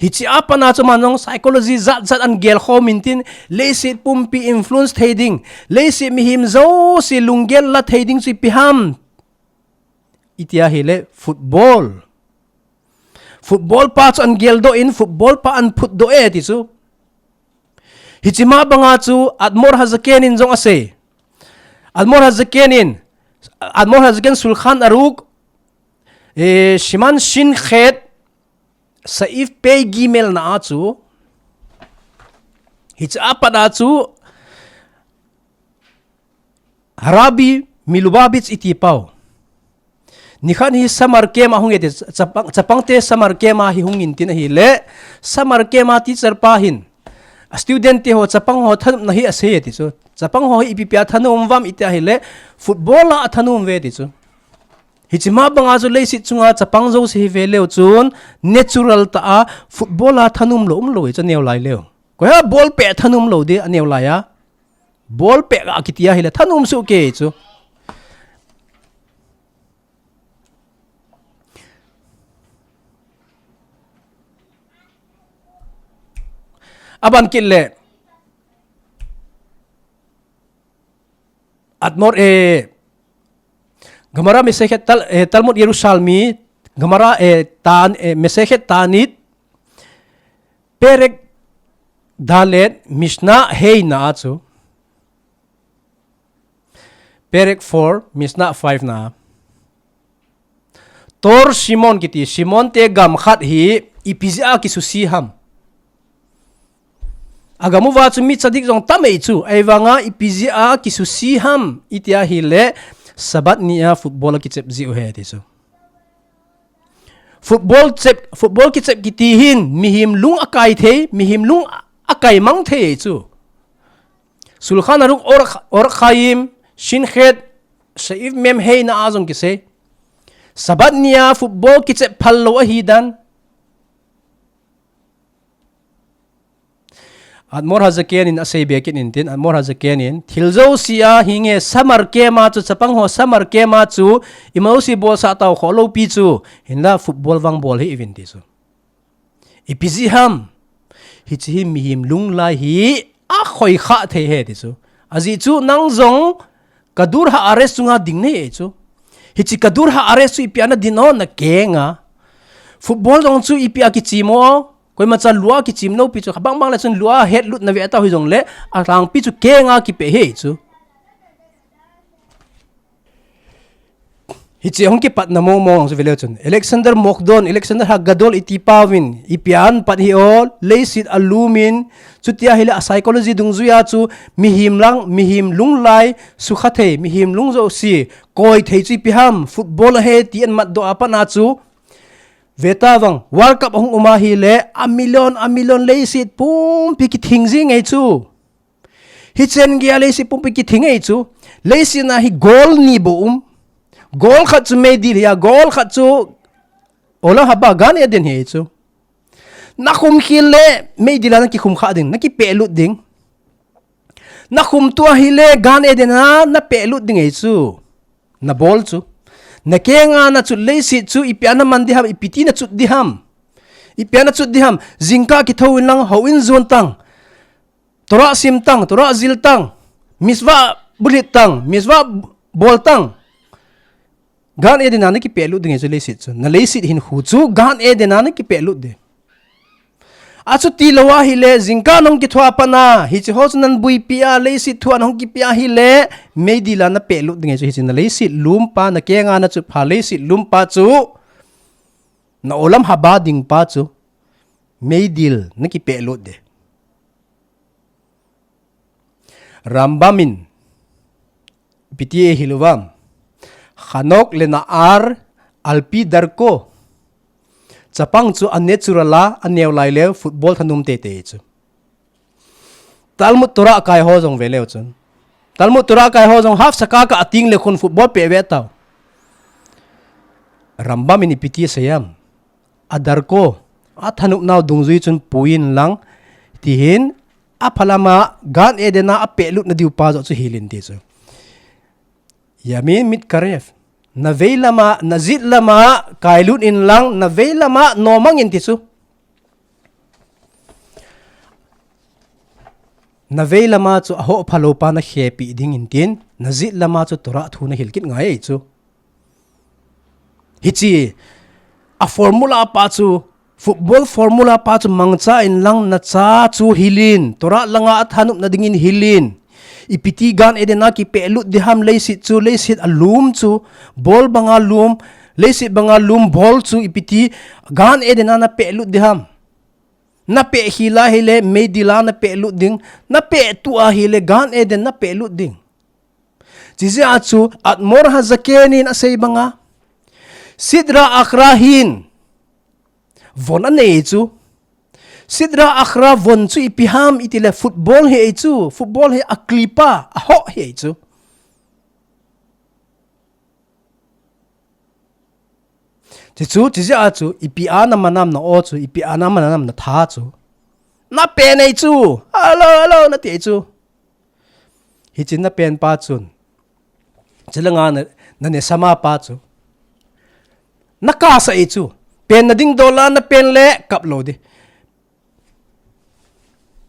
Hichi a pat na chu man jong psychology jat jat an gel khom intin, leiset pumpi influence thei ding, leiset mihem jouse lunggel la thei ding chu ipi ham. Iti ahi le football. Football pa chu an geldoh in football pa an phutdoh e ti chu. Hichi ma banga chu Admor Hazaken in jong asei. Admor Hazaken in, Admor Hazaken Shulchan Aruch, eh, Siman Shin Chet, Saif Pei Gimel na a chu. Hichi a pat a chu, Rabbi Milubavitch iti pau. Nikhat hi summer camp a hung e ti, chapang, chapang te summer camp a hi hung intin ahi le, summer camp a teacher pa hin. A student te ho chapang ho thanopna hi asei e ti chu. Chapang ho hi ipi pi a thanom uvam iti ahi le, football a thanom uve ti chu. Hichi ma banga chu leiset chunga chapang jouse hi ve leu chun, natural tah a, football a thanom lou um lou e chu neo lai leu. Koi a ball pet thanom lou di aneo lai a. Ball pet a kiti ahi le thanom soh kei chu. Aban kit le. Admor, eh, Gemara Masechet Tal-, eh, Talmud Yerushalmi, Gemara, eh, Tan-, eh, Masechet Ta'anit, Perek Dalet Mishnah Hei na a chu. Perek four, Mishnah five na. Tor Shimon kiti, Shimon te gam khat hi ipi jeh a kisusi ham. Agam uva chu mi tzadik jong tam ei chu, ahivanga ipi jeh a kisusi ham, iti ahile, Sabbath ni a football akichep jiu ahi ti chu. Football chep, football kichep kiti hin, mihem lung akai thei, mihem lung akai mang thei ei chu. Shulchan Aruch Orach, Orach Chaim, Shin Chet, Seif Mem Hei na a jong kisei. Sabbath ni a football kichep phal lou ahi dan. Admor HaZaken in asei be kit in tin, Admor HaZaken in, thil jouse a hinge summer camp a chu, chapang ho summer camp a chu, ima jouse bolsah tau kho lou pi chu, hinla football vang bol hih uvin ti chu. Ipi jeh ham, hiche hi mihem lunglai hi akhoi kha thei ahi ti chu. Ajeh chu nang jong Kaddur Haaretz chunga ding nahi ei chu. Hiche Kaddur Haaretz chu ipi a nadin o, nakeng a. Football jong chu ipi a kichem o, koima cha lua kichem lou pi chu. Khabang bang le chun lua het lut nave tau hijongle, alangpi chu keng a kipe ahi chu. Hiche hung kipatna mong mong chu veleu chun. Alexander Mokdon, Alexander HaGadol iti pauvin, ipi a apat hi o, leiset alum in, chuti ahile a psychology dungjui a chu, mihem lang, mihem lunglai, sukha thei, mihem lung jouse, koi thei chu ipi ham, football ahi ti amatdoh a pat a chu, ve tavang, World Cup ahung um ahile, a million, a million leiset pumpi kithing jing ei chu. Hichen geiya leiset pumpi kithing ei chu. Leiset a hi goal ni bou um. Goal khat chu meidil ahi a, goal khat chu Olam Haba Gan Eden ahi chu. Nakhum khel le meidil a nakikhum kha ding, nakipehlut ding. Nakhum tua ahile Gan Eden a napehlut ding ei chu. Nabol chu. Nakeng a nachut leiset chu ipi a naman ding ham, ipi ti nachut ding ham. Ipi a nachut ding ham. Jingkah kithou in lang houin jon tang. Torah sim tang, Torah jil tang, mitzvah bulhit tang, mitzvah bol tang. Gan Eden a nakipehlut ding ei chu leiset chu. Na leiset hinkho chu Gan Eden a nakipehlut ding. Achuti lou ahile, jingkah nahung kithou a pat a, hiche ho chu nabuipi a, leiset thu a nahung kipe ahile, meidil a napehlut ding ei chu hiche na leiset lum pa, nakeng a nachut pha leiset lum pa chu, na Olam Haba ding pa chu, meidil nakipehlut ding. Rambam in, ipi ti ahilou vem. Chanok lena'ar alpi darko. Chapang chu a natural a, aneo lai leu football thanom teitei chu. Talmud Torah kai ho jong veleu chun. Talmud Torah kai ho jong hafsaka ka ating le khun football pe ve tau. Rambam in ipi ti asei em. A darko, athanop nau dungjui chun puiyin lang, tihin, aphalam a, Gan Eden a apehlut nadiu pa joh chu hilin ti chu. Yamin mitkarev. Navei lam a, najet lam a, kailut in lang, navei lam a, nomang in ti chu. Navei lam a chu ahoh phalou pa nakhepi ding in tin, najet lam a chu Torah thu nahil kit ngai ei chu. Hiche, a formula pa chu, football formula pa chu mangcha in lang nacha chu hilin, Torah lang a athanop nading in hilin. Ipi ti Gan Eden a kipehlut ding ham leiset chu, leiset alum chu, bol bang a lum, leiset bang a lum bol chu, ipi ti Gan Eden a napehlut ding ham. Napeh khel ahile, meidil a napehlut ding, napeh tua ahile, Gan Eden napehlut ding. Chijeh a chu, Admor HaZaken in asei bang a. Sitra Achra hin. Von anei chu. Sitra Achra von chu ipi ham iti le football ahi ei chu. Football hi aklipa, ahoh ahi ei chu. Ti chu, chijeh a chu, ipi a naman am na o chu, ipi a naman am natha chu. Napen ei chu, hello, hello, nati ei chu. Hiche napen pa chun. Chule nga na, na nesama pa chu. Nakasa ei chu. Pen nading dol a napen le kap lou ding.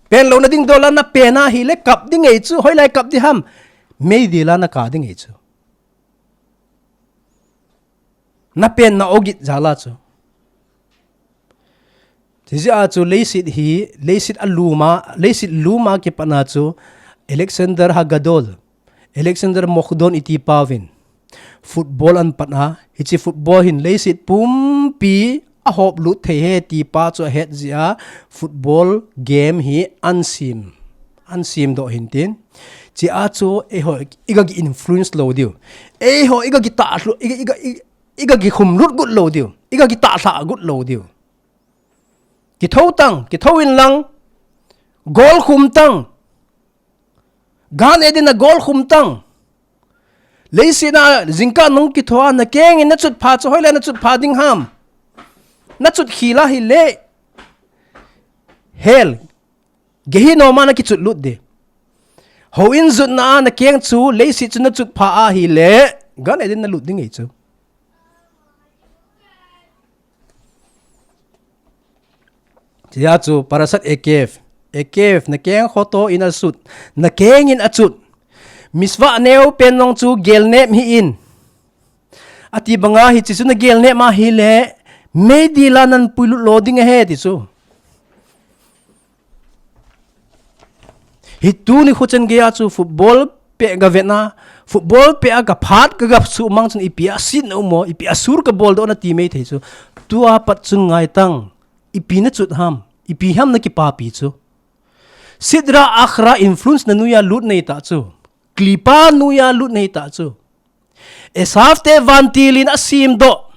Pen lou nading dol a napen ahile kap ding ei chu. Hoilai kap ding ham. Meidil a naka ding ei chu. Napen na ogit jal a chu. Hijeh a chu leiset hi, leiset a luma, leiset luma kipatna chu Alexander Hagadol, Alexander Mokdon iti pauvin football ahin pat a, hiche football hin leiset pumpi ahop lut thei ahi ti pa chu ahet jeh a football game hi ahin sem, ahin sem doh hintin. Hiche a chu eiho iga ki influence lou diu. Eiho iga ki ta, iga, iga, iga, iga ki khum lut got lou diu. Iga ki ta lha got lou diu. Kitho tang, kitho in lang. Goal khum tang. Gan Eden a goal khum tang. Leiset a jingkah nung kitho a nakeng in nachut pha chu hoilai nachut pha ding ham. Nachut khel a hile hell, Gehinnom a nakichut lut ding. Houin jutna a nakeng chu leiset chu nachut pha ahile Gan Eden nalut ding ahi chu. Hiche a chu Parashat Ekev. Ekev, nakeng khoto in achut. Nakeng in achut. Mitzvah neo pen jong chu gelnep hih in. Ati banga hiche chu nagelnep ahile, meidil a nahin puilut lo ding ahi ti chu. Hiche tuni khuchen geiya chu football pet a gavet na, football pet a kaphat kaga suhmang chun ipi asetna um mo, ipi asur kabol doh na ti maithei chu. Tua pat chun ngaitang, ipi nachut ham, ipi ham nakipapi chu. Sitra Achra influence na noiya lut nahi ta chu. Klipa noiya lut nahi ta chu. Esav te vantil in asem doh.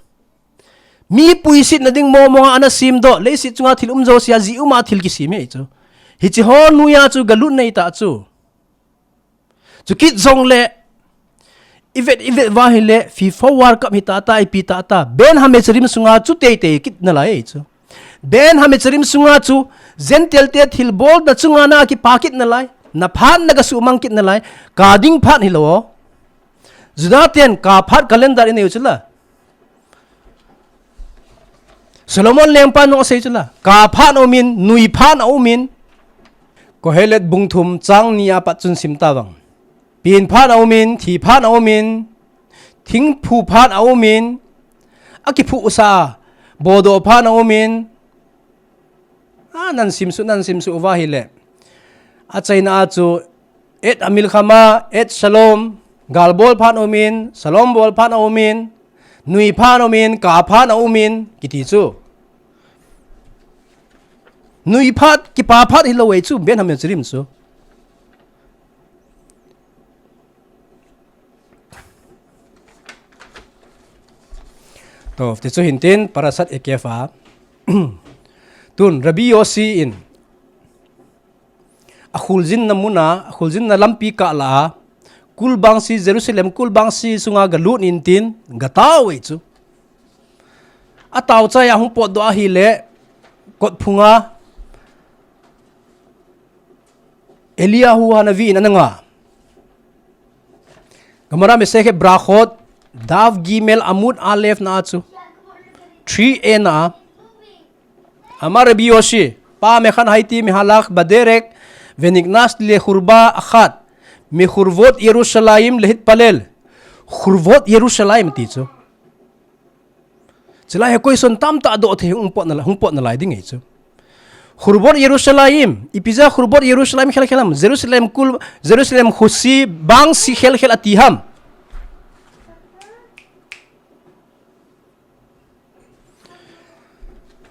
Mi puisetna ding momo a ana sem doh. Leiset chunga thil um jousea ji um a thil kisem ahi chu. Hiche ho noiya chu galut nahi ta chu. Chukit jongle, ivet, ivet uva hile, FIFA World Cup hi tata, ipi tata. Ben Hametzarim sunga chu teitei kit nalai ahi chu. Ben Hametzarim sunga chu, Gentile te thilbol na chunga nakipah kit nalai. Naphat naga suhmang kit nalai. Kap ding phat hilou. Juda ten kap phat calendar inei u chu la. Solomon lengpan jong asei chu la. Kap phat aumin, nui phat aumin. Kohelet bung thum chang ni a pat chun sim tavang. Pin phat aumin, thi phat aumin, thingphu phat aumin, akiphu usa, bodoh phat aumin, a, nahin simsuh, nahin simsuh uva hile. Achaina a chu, et hamilchama, et shalom, gal bol phat aumin, shalom bol phat aumin, nui phat aumin, kap phat aumin, kiti chu. Nui phat, kipah phat hilou ahi chu, Ben Hametzarim chu. Toh, ti chu hintin, Parashat Ekev a. Tun, Rabbi Yossi in, akhuljinna mun a, akhuljinna lampi kah lah a, kulbangsi, Jerusalem kulbangsi sunga galut intin, gatao ahi chu. Atao chai a hung potdoh ahile, kotphunga, Eliyahu Hanavi in ana nga. Gemara Masechet Brachot, Daf Gimel Amud Alef na a chu. Three A na a. Amar Rabbi Yossi, פעם אחת הייתי מהלך בדרך ונכנסתי לחורבה אחת מחורבות ירושלים להתפלל. חורבות ירושלים ti chu. Chulai hi question tamtah doh thei hung pot nalai, hung pot nalai ding ahi chu. Khurvot Yerushalayim, ipi jeh a Khurvot Yerushalayim khel khel ham, Jerusalem kul, Jerusalem khusi bangsi khel khel ati ham.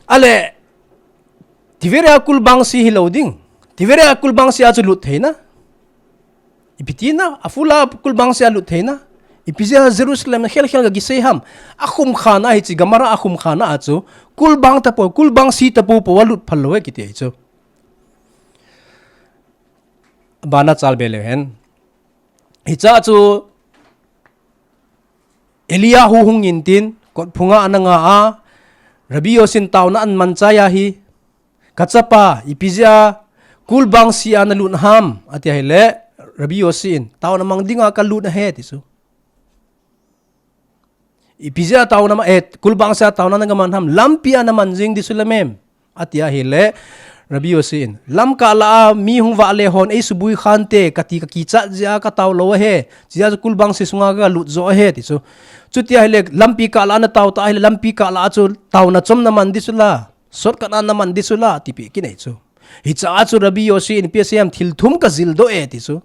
Ale, Tiberia kul bangsi hilou ding. Tiberia kul bangsi a chu lut theina. Ipi tina, Afula kul bangsi a lut theina. Ipi jeh a Jerusalem khel khel kakisei ham. Akhum khan a hiche Gemara akhum khan a chu. Kul bang tapou, kul bangsi tapou pou a lut phal lou e kiti chu. Abana chal be leu hen. Hiche a chu Eliyahu hung intin, kotphunga ana nga a, Rabbi Yossin taona aman chai ahi, kachapa, ipi jeh a, kul bangsi a nalut ham, ati ahile, Rabbi Yossin, taona mang dinga kalut ahi, ti chu. Ipi jeh a taona ma, eh, kul bangsi a taona naman ham, lampi a naman jing di chu lamem. Ati ahile, Rabbi Yossin, lamkah lah a mi hung vah le hon, ei subui khante, kati kakichat jeh a katao lou ahi, jeh a chu kul bangsi sunga kalut jo ahi, ti chu. Chuti ahile, lampi kah lah a natao ta ahile, lampi kah lah a chu taona chom naman di chu la. Shortcut a naman ding chu la, tipeh kinei chu. Hiche a chu Rabbi Yossi in ipi asei ham, thil thum kajil doh e ti chu.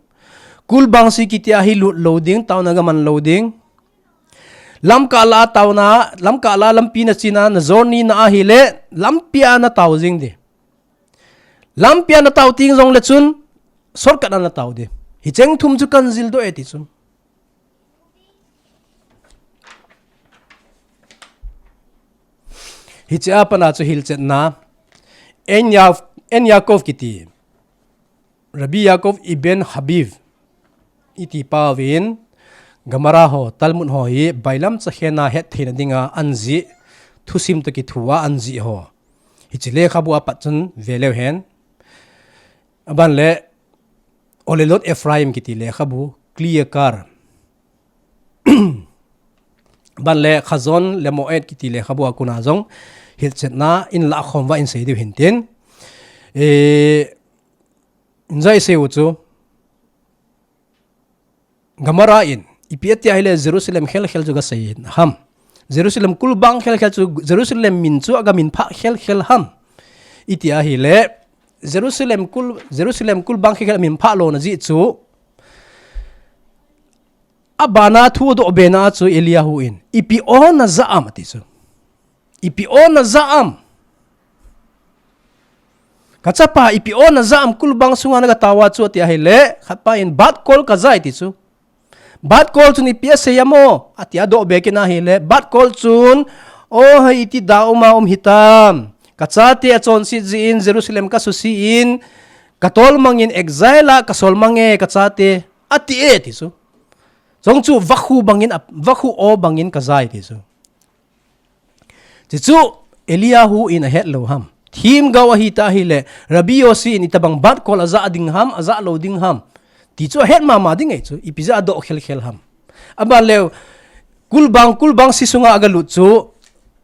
Kulbang si kiti a hi lut lou ding, taona kaman lou ding. Lamkah la taona, lamkah la lampi nachin a, na journey na ahile, lampi a natao jing ding. Lampi a natao teng jongle chun, shortcut a natao ding. Hicheng thum chu kajil doh e ti chu. Hiche a pat a chu hilchetna. En Ya-, En Yaakov kiti. Rabbi Yaakov Ibn Habib. Iti pa uvin. Gemara ho, Talmud ho hi, bailam chakhen a hetthei na dinga anjih. Thusim toh kithu a anjih ho. Hiche lekhabu a pat chun ve leu hen. Aban le, Olelot Ephraim kiti lekhabu, Kli Yakar. Aban le Chazon Lemoed kiti lekhabu a kon a jong, hilchetna in lakhom uva in sei diu hin tin. E, in jong i sei u chu, Gemara in, ipi ati ahile Jerusalem khelkhel chu kasei ham. Jerusalem kulbang khelkhel chu, Jerusalem min chu aga minphah khelkhel ham. Iti ahile, Jerusalem kul, Jerusalem kulbang khelkhel minphah louna jeh chu, abana thu adoh bena chu Eliyahu in, ipi o najah am ati chu. Ipi o najah am. Kachapa, ipi o najah am kulbang sunga naga tao a chu ati ahile, khatpa in bat kol kajah e ti chu. Bat kol chun ipi asei ham o, ati adoh be kit na ahile, bat kol chun, o hei iti da um a um hitam. Kachate achonset jeh in, Jerusalem kasuse in, katolmang in exile a kasolmang e, kachate, ati e ti chu. Chong chu vakhu bangin, a, vakhu o bangin kajah e ti chu. Chuchu Eliyahu in ahet lou ham. Themgao ahita ahile, Rabbi Yossi in itobang bat kol ajah ding ham, ajah lou ding ham. Ti chu ahet mama ding ahi chu, ipi jeh a adoh khelkhel ham. Aban leu, kulbang, kulbang si sunga aga lut chu,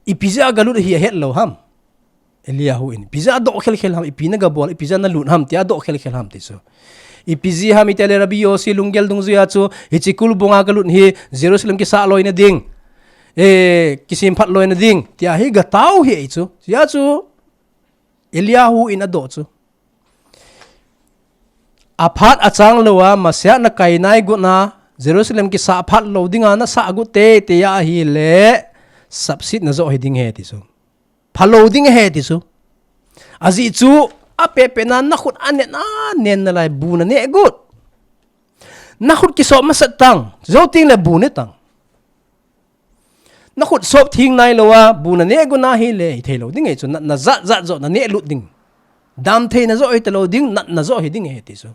ipi jeh a aga lut ahi ahet lou ham. Eliyahu in, ipi jeh a adoh khelkhel ham, ipi naga bol, ipi jeh a nalut ham, tia adoh khelkhel ham ti chu. Ipi jeh ham iti le Rabbi Yossi lunggel dungjuia chu, hiche kulbang a kalut hi, Jerusalem kisah loina ding, e, kisemphat loina ding, tia hi gatao hi ahi chu. Hijeh a chu, Eliyahu in adoh chu. Aphat achang lou a, Messiah nakai nai got na, Jerusalem kisah phat lou dinga nasah got teitei ahile, sapsetna joh hi ding ahi ti chu. Phalou ding ahi ti chu. Ajeh chu, apehpeh na, nakhut anen, anen nalai, bu nane got. Nakhut kisop masat tang, jou teng le bu ne tang. Nakhut sop theng nailou a, bu nane got na ahile, hithei lou ding ahi chu, natna jat jat joh nane lut ding. Damtheina joh hita lou ding, natna joh hi ding ahi ti chu.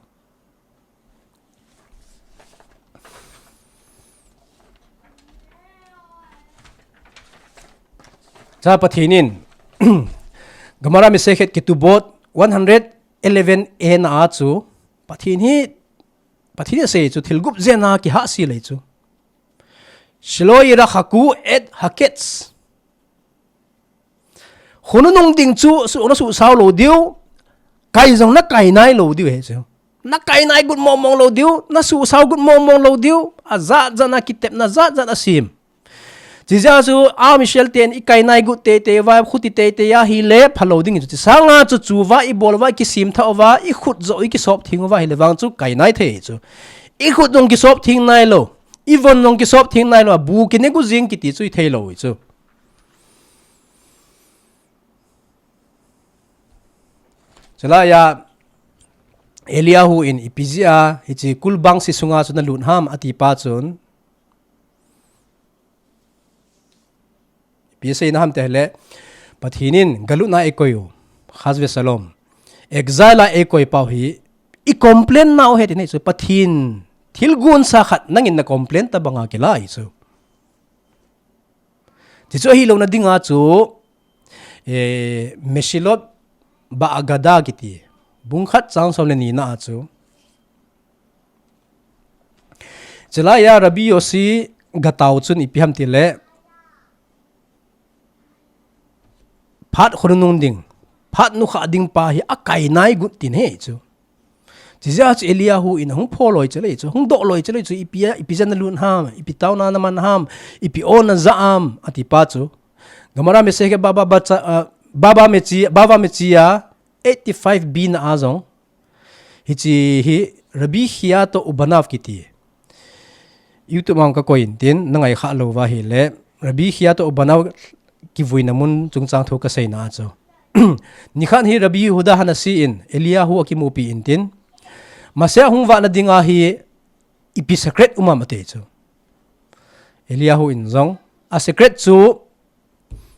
Cha Pathen in, Gemara Masechet Ketubot one hundred eleven a na a chu, Pathen hi, Pathen in asei chu thil gup jen a kihahsel ahi chu. Shelo yirachaku et haketz. Khonung nung ding chu, su, nasuhsao lou diu, kai jong nakai nailou diu ahi chu. Nakai nai got mong mong lou diu, nasuhsao got mong mong lou diu, ajat jat a kitepna jat jat asem. Chijeh a chu, a Israel ten ikai nai got teitei uva, khut i teitei ahile, phalou ding ahi chu. Chisanga chu, chuva ibol uva, ikisemthah uva, ikhut joh ikisop theng uva ahile vang chu, kai nai thei ahi chu. Ikhut jong kisop theng nailou, ivon jong kisop theng nailou, bu kine got jing kiti chu, hithei lou ahi chu. Chulai a, Eliyahu in ipi jeh a, hiche kulbang si sunga chu nalut ham, ati pa chun. Ipi asei na ham iti le, Pathen in galutna eikoi u, chas ve shalom. Exile a eikoi pau hi, i complain nau ahi ti nei chu, Pathen, thil gonsa khat nangin na complain tabang a kila ahi chu. Chuchu ahi louna dinga chu, eh, Meshilot Ba'agada kiti, bung khat chang som le ni na a chu. Chulai a Rabbi Yossi gatao chun ipi ham iti le, phat khonung nung ding, phat nukhah ding pa hi akai nai got tin ahi chu. Chijeh a chu Eliyahu in ahung pho loi chele chu, hung doh loi chele chu, ipi a, ipi jeh a nalut ham, ipi taona naman ham, ipi o najah am, ati pa chu. Gemara Masechet Baba Batsa, ah, Baba Metzia, Baba Metzia eighty five B na a jong, hiche hi Rabbi Chia to Ubanav kiti. YouTube a ka koi intin, na ngai kha lou va ahile, Rabbi Chia to Ubanav kivuina mun chungchang thu ka seina chu. Nikhat hi Rabbi Yehuda Hanasi in Eliyahu akimupi intin, Mashiach hung vahna dinga hi ipi secret um am ati chu. Eliyahu in jong, a secret chu,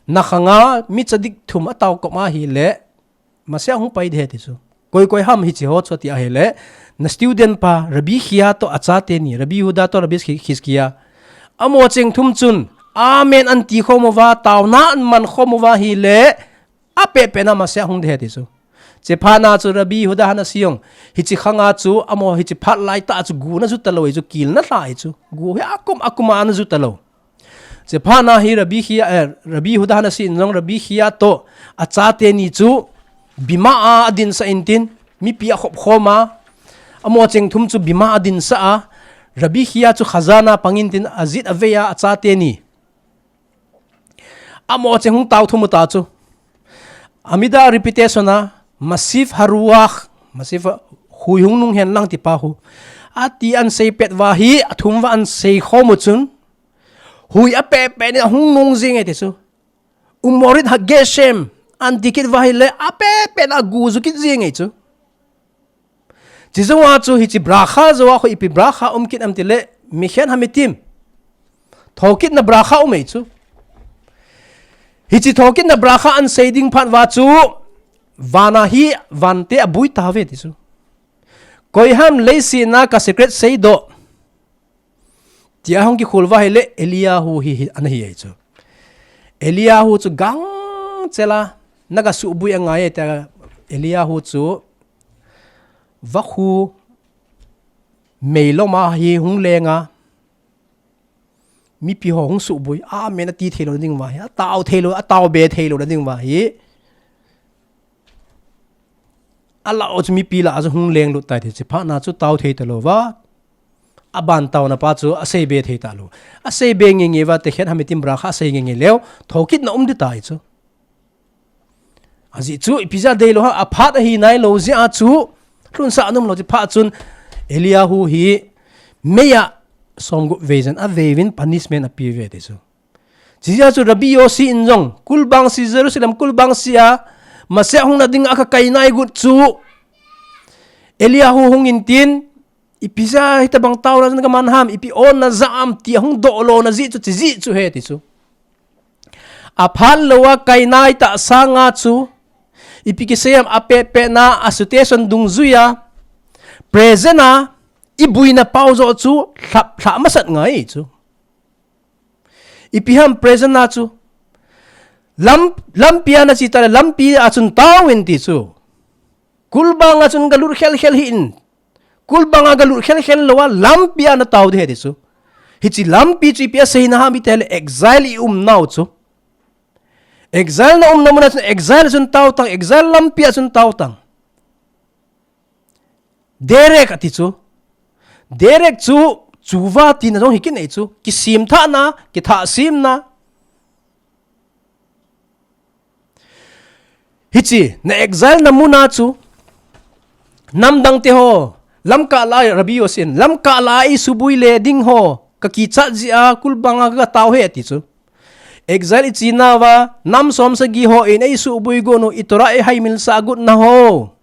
na khanga mi tzadik thum atao kop ahile, Mashiach hung pai ding ahi ati chu. Koi koi ham hiche ho chu ati ahile, na student pa, Rabbi Chia to achate ni, Rabbi Yehuda to Rabbi Chi-, Chizkia. Amaho cheng thum chun, Amen an ti khom uva, taona an man khom uva ahile, apehpeh na Mashiach hung ding ahi ati chu. Hiche phat na chu Rabbi Yehuda Hanasi jong, hiche khanga chu, amaho hiche phat lai tah chu gu ana ju talou ahi chu, kil ana lha ahi chu. Gu hi akum akum a ana ju talou. Hiche phat na hi Rabbi Chia, eh, Rabbi Yehuda Hanasi in jong Rabbi Chia to achate ni chu bima a adinsah intin, mipi akhop khom a, amaho cheng thum chu bima a adinsah a, Rabbi Chia chu khazana pang intin, ajet avei a achate ni. Amaho cheng hung tao thum u ta chu. Amida repetition a, Mashiv Haruach, Mashiv hui hung nung hen lang ti pa hu. Ati an sei pet uva hi, athum uva an sei khom u chun. Hui apehpeh ni ahung nung jing ahi ti chu. Umorit HaGeshem, an ti kit uva ahile, apehpeh na agu ju kit jing ahi chu. Hiche jou a chu hiche bracha jou a khu ipi bracha um kit am tile, Mechayeh Hametim. Thokitna bracha um ahi chu. Hiche thokitna bracha an sei ding phat uva chu, van a hi, van te abui tauve ti chu. Koi ham leiset a ka secret seidoh. Tia hung kikhol uva ahile Eliyahu hi, hi, ana hi ahi chu. Eliyahu chu gangchel a, na ga subui angai e tia Eliyahu chu vakhu meilom a hi hung leng a, mipi ho hung subui, Amen ati thei lou na ding uva hi, atao thei lou, atao be thei lou na ding uva hi. Alah u chu mipi lah a chu hung lenglut tai ti chu, phat na chu tao thei talou va. Aban taona pa chu asei be thei talou. Asei be ngeingei uva, Mechayeh Hametim bracha asei ngeingei leu, thokitna um ding tai chu. Ajeh chu, ipi jeh a deilou ham, aphat ahi nailou jeh a chu, lhunsah nom lou chu phat chun, Eliyahu hi, mei a, somgup vei jen, avei uvin punishment ape uve ti chu. Hiche jeh a chu Rabbi Yossi in jong, kulbang si Jerusalem, kulbang si a, Mashiach hung na ding a ka kai nai got chu, Eliyahu hung intin, ipi jeh a hitabang taona chu ka man ham, ipi onna jeh ham, ti ahung doh lona jeh chu, hiche jeh chu ahi ti chu. Aphat lou a kai nai tah sang a chu, ipi kisei ham apehpeh na, a situation dungjui a, present a, ibuina pau joh chu, lhap, lhap masat ngai chu. Ipi ham present a chu. Lam, lampi a na che tale, lampi a chun tao in ti chu. Kulbang a chun galut khel khel hih in. Kulbang a galut khel khel lou a, lampi a na tao ding ahi ti chu. Hiche lampi chu ipi asei na ham itile exile i um nau chu. Exile na umna mun a chun exile a chun tao tang, exile lampi a chun tao tang. Derek ati chu. Derek chu, chuva tina jong hi kinei chu. Kisemthahna, kithahsemna. Hiche, na exile na mun a chu. Namdang te ho. Lamkah lah a Rabbi Yossi in. Lamkah lah a eisubui le ding ho. Ka kichat jeh a, kulbang a ka tao e ati chu. Exile i che nauva, nam som sagi ho in eisubui got u, i Torah eihaimil sah got na ho.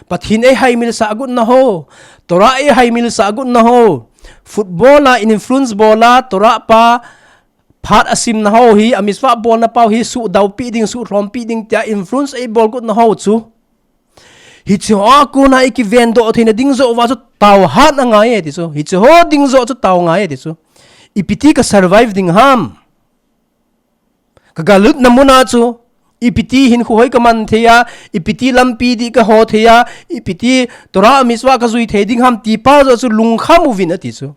Pathen eihaimil sah got na ho. Torah eihaimil sah got na ho. Football a influence bol a, Torah pa, phat asim na ho hi, a mitzvah bolna pau hi, suhdaupi ding, suhlhompi ding tia influence eibol got na ho chu. Hiche ho a kona i kivendoh theina ding joh uva chu tao hat angai e ti chu. Hiche ho ding joh chu tao ngai e ti chu. Ipi ti ka survive ding ham. Ka galutna mun a chu. Ipi ti hinkho hoi ka man thei a. Ipi ti lampi dih ka ho thei a. Ipi ti Torah mitzvah ka jui thei ding ham ti pa joh chu lungkham uvin ati chu.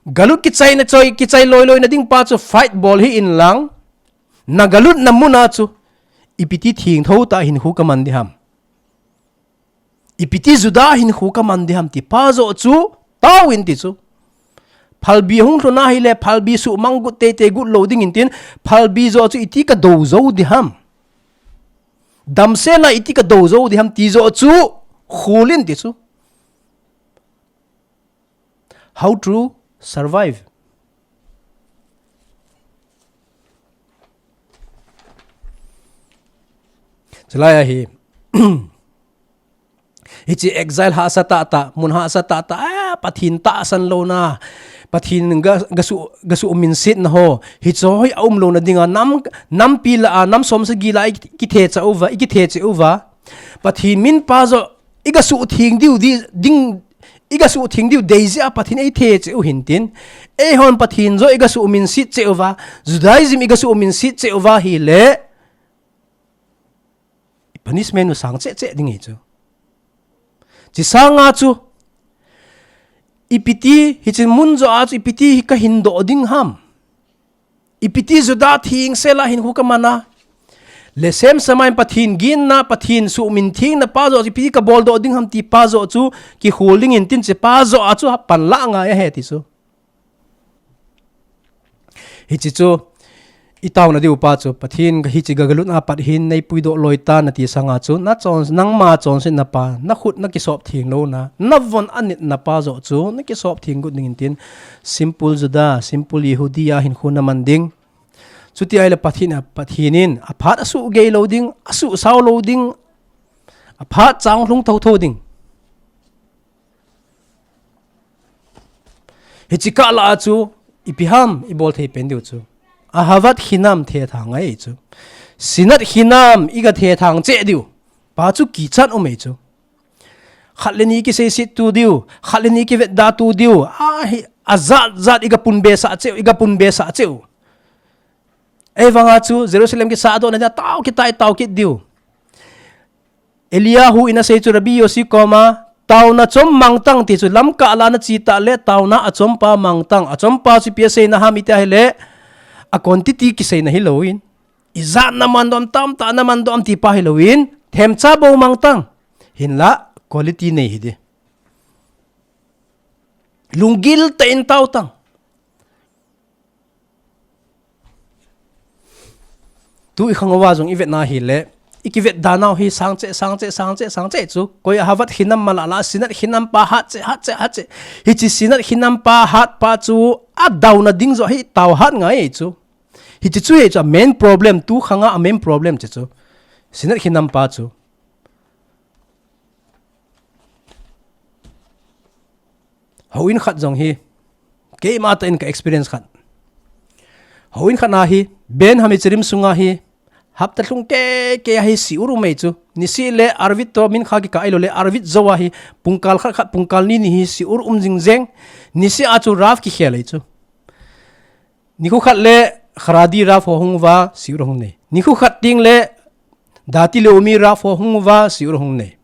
Galut kichaina choi, kichai loi loi na ding pa chu fight bol hih in lang. Na galutna mun a chu. Ipi ti thengtho tah hinkho ka man ding ham. Ipi ti Juda hinkho ka man ding ham ti pa joh chu. Tao in ti chu. Phalbi hung lhun ahile, phalbi suhmang got teitei got lou ding in tin, phalbi joh chu iti ka do jou ding ham. Damsel a iti ka do jou ding ham ti joh chu, khol in ti chu. How to survive. Chulai a hi. Hiche exile hahsa tah tah, mun hahsa tah tah, a, Pathen tahsan louna, Pathen ga, ga su, ga suminsetna ho, hiche hi aum louna dinga, nam, nampi lah a, nam som sagi lah a, i, i kithecha uva, i kithecha uva. Pathen min pa joh, i ga sutheng diu di, ding, i ga sutheng diu dei jeh a Pathen ei thecha u hintin. Eihon Pathen joh, i ga suminset cheh uva, Judaism i ga suminset cheh uva hile. Punishment u sang cheh cheh ding ahi chu. Hiche sanga chu, ipi ti, hiche mun joh a chu, ipi ti hi ka hin doh ding ham. Ipi ti Juda thengsel a hinkho ka man a. Le semsama in Pathen ginna, Pathen suminthengna pa joh chu, ipi ti ka bol doh ding ham ti pa joh chu, kikhol ding in tin hiche pa joh a chu, pan la ngai ahi ti chu. Hiche chu, i taona diu pa chu, Pathen ka hiche ga, ga lut a pat hin nei puidoh loi tan nati sanga chu, na chon, nangma chonsetna pa, na khut na kisop theng louna, na von a nitna pa joh chu, na kisop theng got ding in tin, simple Juda, simple Yehudi a hinkho na man ding. Chuti ahile Pathen a, Pathen in, aphat a suh gei lou ding, a suh sao lou ding, aphat chang lhung tho tho ding. Hiche kah lah a chu, ipi ham, i bol thei pen diu chu. Ahavat hinam thethang ahi chu. Sinat hinam i ga thethang cheh diu. Pa chu kichat um ahi chu. Khat le ni kiseiset tu diu. Khat le ni kivetda tu diu. A hi, ajat jat i ga pun be sah cheh u, i ga pun be sah cheh u. Ei vanga chu, Jerusalem kisah doh na dia, tao kit tai, tao kit diu. Eliahu in asei chu Rabbi Yossi koma, taona chom mangtang ti chu lamkah lah a na che tah le taona achompa mangtang. Achompa chu ipi asei na ham iti ahile, a quantity kisei na hilou in. Ijat na man doh am, tamtah na man doh am ti pa hilou in, themcha bou mangtang. Hinlah, quality nei hi ding. Lunggil tah in tao tang. Tu i khang uva jong i vet na hile, i kivet dan u hi sang cheh, sang cheh, sang cheh, sang cheh chu. Koi ahavat hinam mala la, sinat hinam pa hat cheh, hat cheh, hat cheh. Hiche sinat hinam pa hat pa chu a down na ding joh hi tao hat ngai chu. Hiche chu hi chu a main problem, tu khang a main problem che chu. Sinat hinam pa chu. Houin khat jong hi, keima tah in ka experience khat. Houin khat na hi, Ben Hamichirim sunga hi, hapta lhung kei kei a hi shiur um ahi chu. Nisi le Arvit to Minkha kikah ahilou le Arvit jou a hi, pungkal khat khat, pungkal ni ni hi shiur um jing jeng. Nisi a chu Rav kikhel ahi chu. Nikho khat le Haredi Rav ho hung uva, shiur hung nei. Nikho khat teng le Dati Leumi Rav ho hung uva, shiur hung nei.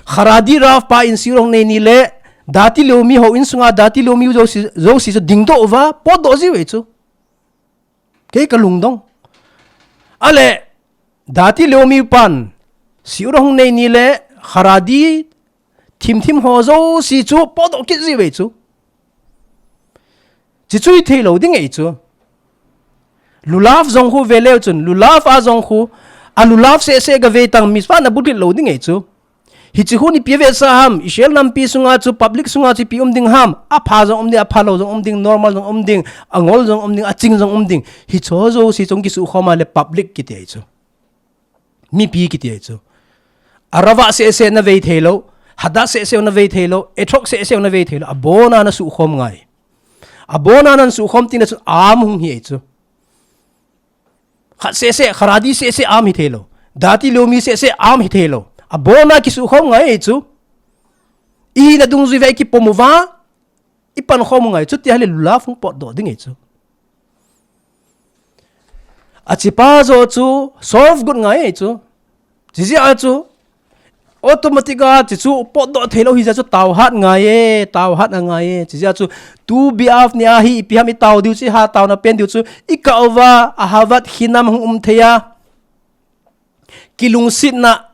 Haredi Rav pa in shiur hung nei ni le, Dati Leumi houin sunga Dati Leumi jouse, jouse chu dingdoh uva, potdoh jiu ahi chu. Kei ka lungdong. Ale, Dati Leumi pan, shiur hung nei ni le, Haredi thim thim ho jouse chu, potdoh kit jiu ahi chu. Hichu hi thei lou ding ahi chu. Lulav jong khu ve leu chun, lulav a jong khu, a lulav seh seh ga ve tang mi pa na butlit lou ding ahi chu. Hichu khu ni pi ve sa ham, Israel nampi sunga chu, public sunga chu ipi um ding ham, apha jong um ding, apha lou jong um ding, normal jong um ding, angol jong um ding, aching jong um ding. Hichu jouse chu hung kisukhom a le public kiti ahi chu. Mipi kiti ahi chu. Arava seh seh na vei thei lou, Hadass seh seh na vei thei lou, Etrog seh seh na vei thei lou, abona na sukhom ngai. Abona na sukhom teng le chun arm hung hi ahi chu. Khat seh seh, Haredi seh seh arm hi thei lou. Dati Leumi seh seh arm hi thei lou. Abona kisukhom ngai ahi chu. I hina dungjui uva i kipom uva, i pankhom u ngai chu, chuti ahile lulav hung potdoh ding ahi chu. Hiche pa joh chu solve got ngai ahi chu. Hiche jeh a chu automatic a hiche chu potdoh thei lou hi jeh a chu tao hat ngai e, tao hat angai e. Hiche jeh a chu tu behalf ni a hi ipi ham i tao diu chu, ha taona pen diu chu, i kah uva ahavat hinam hung um thei a. Kilungsetna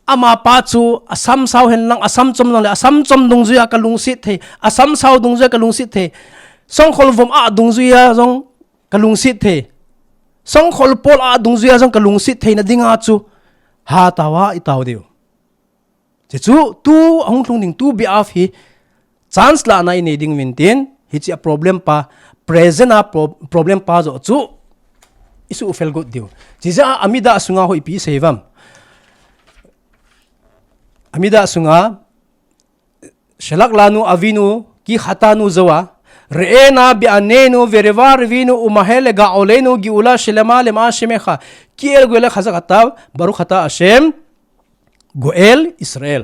Amapa chu asam sao hen lang, asam chom lang le, asam chom dungjuia kalungset thei, asam sao dungjuia kalungset thei, songkhol vom a dungjuia jong kalungset thei. Sangkhol Paul a dungjuia jong kalungset theina dinga chu hatau a itau diu. Hichu tu ahung lhung ding tu behalf hi chance lahna inei ding uvin tin, hiche a problem pa, present a pro-, problem pa joh chu isuhfel got diu. Hiche jeh a Amida sunga ho ipi isei uvam? Amida sunga, שלח לנו אבינו כי חטאנו זוהר, ראה נא בעינינו ורבב רבינו ומהר לגאלנו גאולה שלמה למען שמך, כי אל גואלך חזרת, ברוך אתה השם גואל ישראל.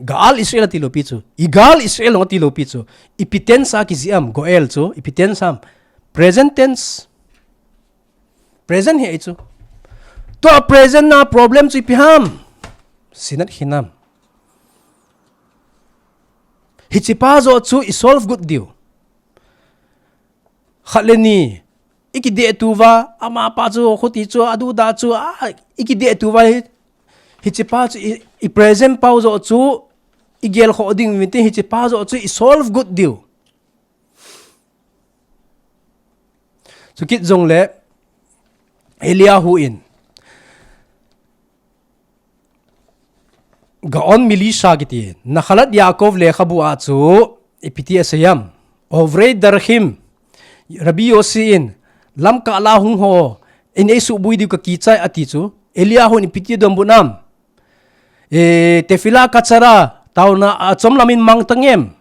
גאל ישראל ati lou pi chu, יגאל ישראל ati lou pi chu, ipi tense a kijih am? גואל chu ipi tense am? Present tense. Present hi ahi chu. Tua present a problem chu ipi ham? שנאת חינם. Hiche pa joh chu isolve got diu. Khat le ni, ikideh tuva, amapa chu, khuti chu, aduda chu, a, ikideh tuva hi, hiche pa chu, i, ipresent pau joh chu igelkhoh ding uvin tin, hiche pa joh chu isolve got diu. Chukit jongle Eliahu in גאון מליז'ה kiti, נחלת יעקב lekhabu a chu ipi ti asei am? עוברי דרכים, רבי יוסי in, lamkah lah a hung ho in eisuboi diu kakichai ati chu, Eliahu in ipi ti adonbut nam? תפילה קצרה, taona achom lam in mang tangem?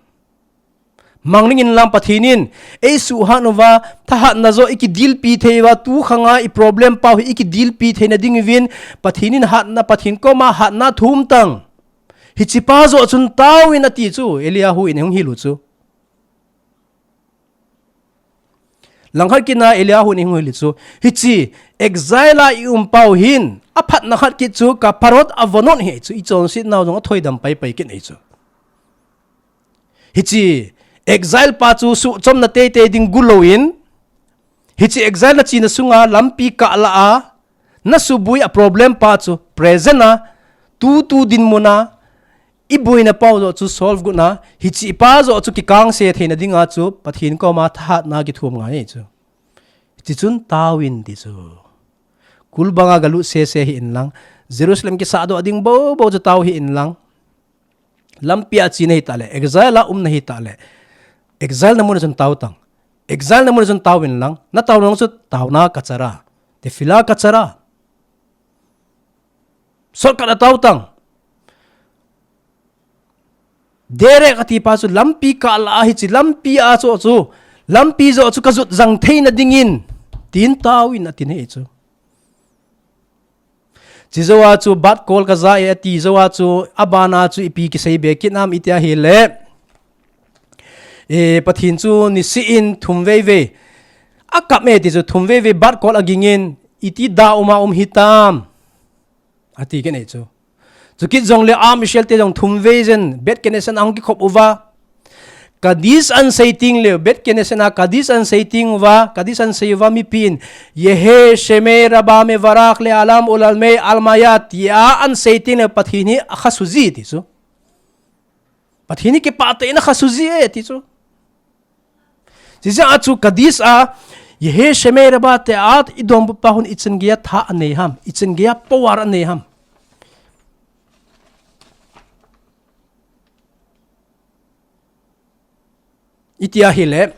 Mang ding inlang Pathen in eisuhat uva, thahatna joh ikidilpi thei uva, tu khanga iproblem pau hi ikidilpi theina ding uvin, Pathen in hatna, Pathen koma hatna thum tang. Hiche pa joh chun taovin ati chu, Eliahu in ahung hil u chu. Langkhat kit a Eliahu in ahung hil u chu, hiche exile a ium pau hin aphatna khat kit chu כפרות עוונות hi chu, ichonsetnau jong athoidam paipai kit ahi chu. Hiche exile pa chu suhchomna teitei ding gu louvin, hiche exile nachena sunga lampi kah lah a nasuboi aproblem pa chu present a, tutu dinmun a iboina pau joh chu solve gotna, hiche pa joh chu kikangse theina dinga chu Pathen koma thahatna kithum ngai ahi chu. Hiche chun taovin ti chu. Kulbanga galut sese hih inlang, Jerusalem kisahdoh ding boubou chu tao hih inlang, lampi a chena hitah le, exile a umna hitah le, exile na mun a chun tao tang. Exile na mun a chun taovin lang, nataona chu תפילה קצרה, תפילה קצרה. Shortcut a tao tang. Direct ati pa chu lampi kah lah a, hiche lampi a joh chu, lampi joh chu kajot jang theina dingin, tin taovin ati ahi chu. Hiche jouva chu bat kol kaja e ati jouva chu, abana chu ipi kisei be kit nam iti ahile, e, Pathen chu niseh in thum veivei akap e ti chu, thum veivei bat kol agingin, iti da uma um hitam, ati kit ahi chu. Chukit jongle am Israel te jong thum vei jen Beit Knesset a hung kikhop uva, קדיש ahin sei teng leu, Beit Knesset a קדיש ahin sei teng uva, קדיש ahin sei uva mipin, יהא שמו רבה מברך לעולם ולעלמי עלמיא tia ahin sei teng leu, Pathen hi akhasuh ji ti chu. Pathen hi kipah tah in akhasuh ji e ti chu. Hiche jeh a chu קדיש a, יהא שמו רבה tia idonbut pa hon ichan geiya tha anei ham, ichan geiya power anei ham. Iti ahile,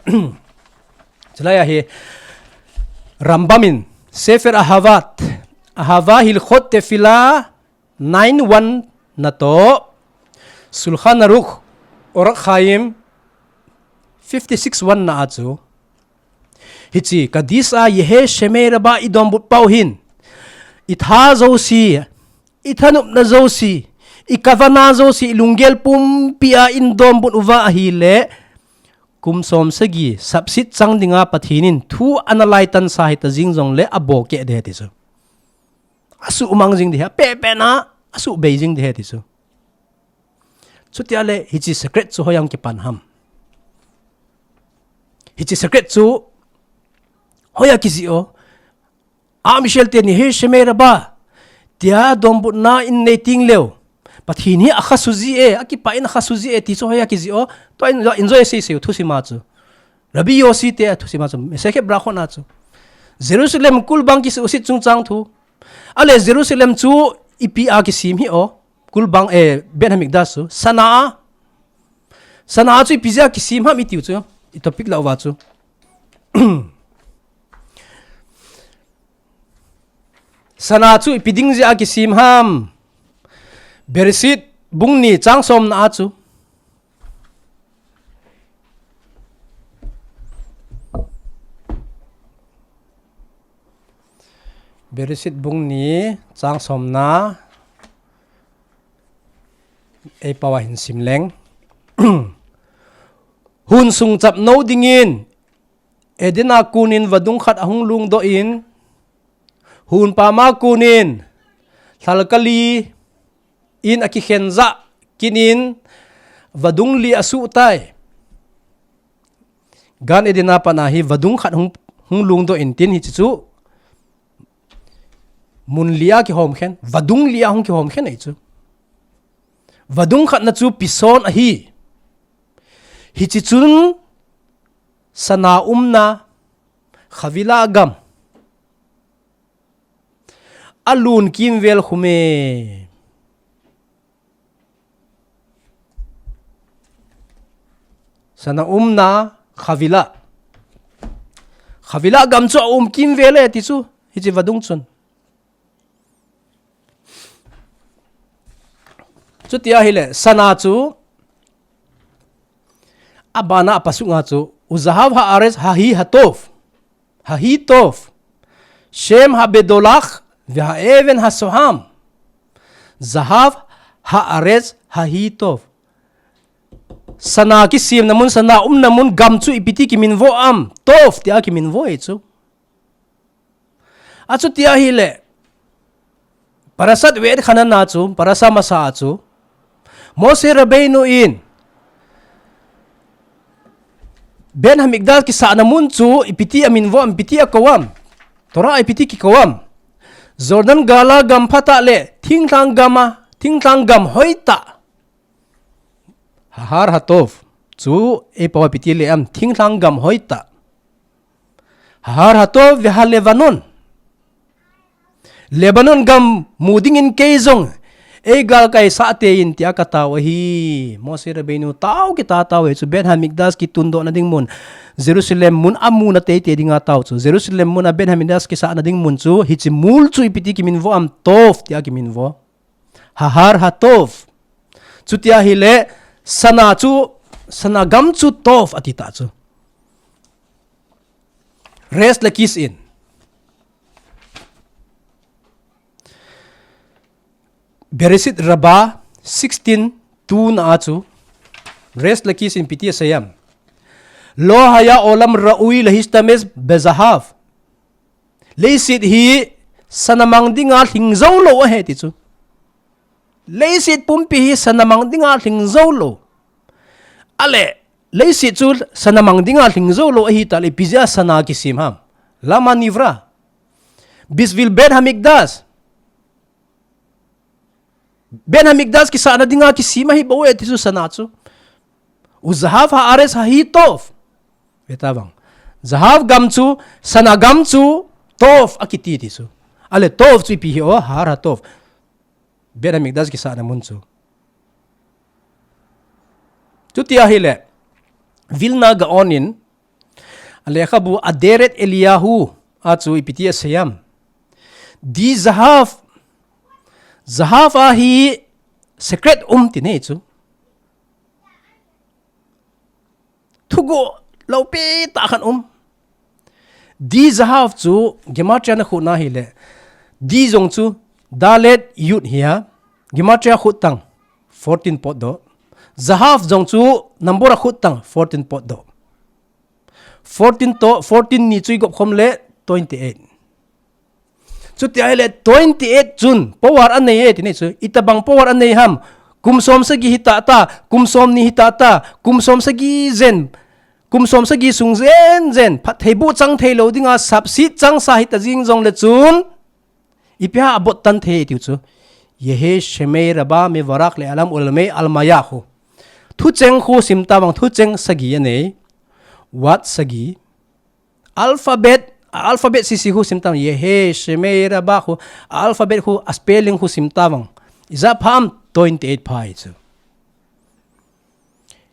chulai ahi, Rambam in, Sefer Ahavat, Ahava Hilchot Tefillah nine one na toh, Shulchan Aruch, Orach Chaim fifty six one na a chu, hiche קדיש a יהא שמו רבה idonbut pau hin, itha jouse, ithanopna jouse, ikavana jouse, ilunggel pumpi a idonbut uva ahile, kum som sagi sapsit chang dinga Pathen in thu ana laitansa hita jeng jongle abohkeh ding ahi ti chu. Asuhmang jing ding ahi, apehpeh na, asuhbei jing ding ahi ti chu. Chutia le hiche secret chu hoiya kipan ham? Hiche secret chu hoiya kijih o? Am Israel ten יהא שמו רבה tia donbutna inei teng leu, Pathen hi akhasuh ji e, akipah in akhasuh ji e ti chu hoiya kijih o? Tua in, in jong seisei u thusim a chu. Rabbi Yossi te a thusim a chu, Masechet Berachot na chu. Jerusalem kulbang kisuhset chungchang thu. Ale Jerusalem chu ipi a kisem hi o. Kulbang, eh, Beit Hamikdash chu. Sana a. Sana a chu ipi jeh a kisem ham itiu chu. I topic lah uva chu. Sana chu ipi ding jeh a kisem ham. Bereshit bung ni chang somna a chu. Bereshit bung ni chang somna. Ei pao a hin sim leng. Hun sung chapnou dingin Eden a konin vadung khat ahung lungdoh in, hun pam a konin lhalka li in akikhen jah kit in vadung li asuh tai. Gan Eden a pat a hi vadung khat hung, hung lungdoh in tin hiche chu mun li a kihom khen, vadung li a hung kihom khen ahi chu. Vadung khatna chu Pishon ahi. Hiche chun sana umna Havilah gam. Alun kimvel khu me. Sana umna Havilah. Havilah gam chu aum kimvel e ti chu. Hiche vadung chun. Chuti ahile, sana chu abana apasung a chu, Uzahav haaretz hahi hatov, hahi tov, Shem habedolach vehaeven hasoham, Zahav haaretz hahi tov. Sana kisemna mun, sana umna mun gam chu ipi ti kiminvo am, tov tia kiminvo e chu. Achuti ahile, Parashat Ve'et Chanan a chu, Parasha Masa a chu, Moshe Rabbeinu in Beit Hamikdash kisahna mun chu ipi ti aminvo am, ipi ti akou am, Torah a ipi ti kikou am. Jordan gal a gam phatah le thinglhang gam a, thinglhang gam hoitah. Hahar Hatov chu ei pao a ipi ti le am, thinglhang gam hoitah. Hahar Hatov veha Lebanon. Lebanon gam mu dingin kei jong ei galkai sah tei in tia katao ahi. Moshe Rabbeinu tao kitah tao ahi chu Beit Hamikdash kitundohna ding mun. Jerusalem mun amuna teitei dinga tao chu. Jerusalem mun a Beit Hamikdash kisahna ding mun chu hiche mul chu ipi ti kiminvo am, tov tia kiminvo. Hahar Hatov. Chuti ahile, sana chu, sana gam chu tov ati ta chu. Resh Lakish in. Bereshit Rabbah sixteen two na a chu. Resh Lakish in ipi ti asei am. Lo haya olam ra'ui lehishtamesh bezahav. Leiset hi sana mang dinga lhing jou lou ahi ti chu. Leiset pumpi hi sana mang dinga lhing jou lou. Ale, leiset chu sana mang dinga lhing jou lou ahi tah le ipi jeh a sana kisem ham. Lama nivra. Bishvil Beit Hamikdash. Beit Hamikdash kisahna dinga kisem ahi bou e ti chu sana chu. Uzahav haaretz hahi tov. Veta vang. Zahav gam chu, sana gam chu, tov akiti ti chu. Ale tov chu ipi hi o, Hahar Hatov. Beit Hamikdash kisahna mun chu. Chuti ahile, Vilna Gaon in, alekhabu Aderet Eliyahu a chu ipi ti asei am. Di Zahav, Zahav a hi secret um ti nei chu. Thuguh loupi tah khat um. Di Zahav chu Gematria na khut na hile. Di jong chu Dalet Yud hi a. Gematria khut tang fourteen potdoh. Zahav jong chu number a khut tang fourteen potdoh. Fourteen to, fourteen ni chu i gop khom le twenty-eight. Chuti ahile twenty-eight chun power anei e ti nei chu. Itabang power anei ham. Kum som sagi hi tah tah, kum som ni hi tah tah, kum som sagi jen, kum som sagi sung jen jen, phattheiboh chang thei lou dinga sapsit chang sa hita jing jong le chun. Ipi ham abot tan thei tiu chu. Yehi Shemei Rabba Mevarach le Alam Ulamei Almaya khu. Thucheng khu sim ta bang thucheng sagi anei. Word sagi. Alphabet A alphabet sisi khu sim tavang, Yehe Shemei Rabah khu, a alphabet khu, a spelling khu sim tavang. Ijat pha ham? Twenty-eight pha hi chu.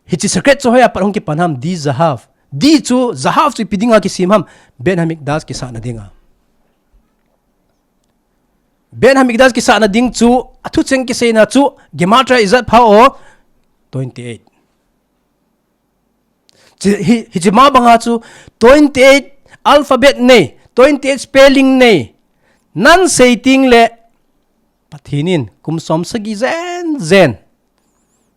Hiche secret chu hoiya pat hung kipan ham? D Zahav. D chu, Zahav chu ipi dinga kisem ham? Beit Hamikdash kisahna dinga. Beit Hamikdash kisahna ding chu, a thucheng kiseina chu, Gematria ijat pha o? Twenty-eight. Chi, hi, hiche ma banga chu twenty-eight alphabet nei, twenty-eight spelling nei. Nan sei teng le, Pathen in kum som sagi jen jen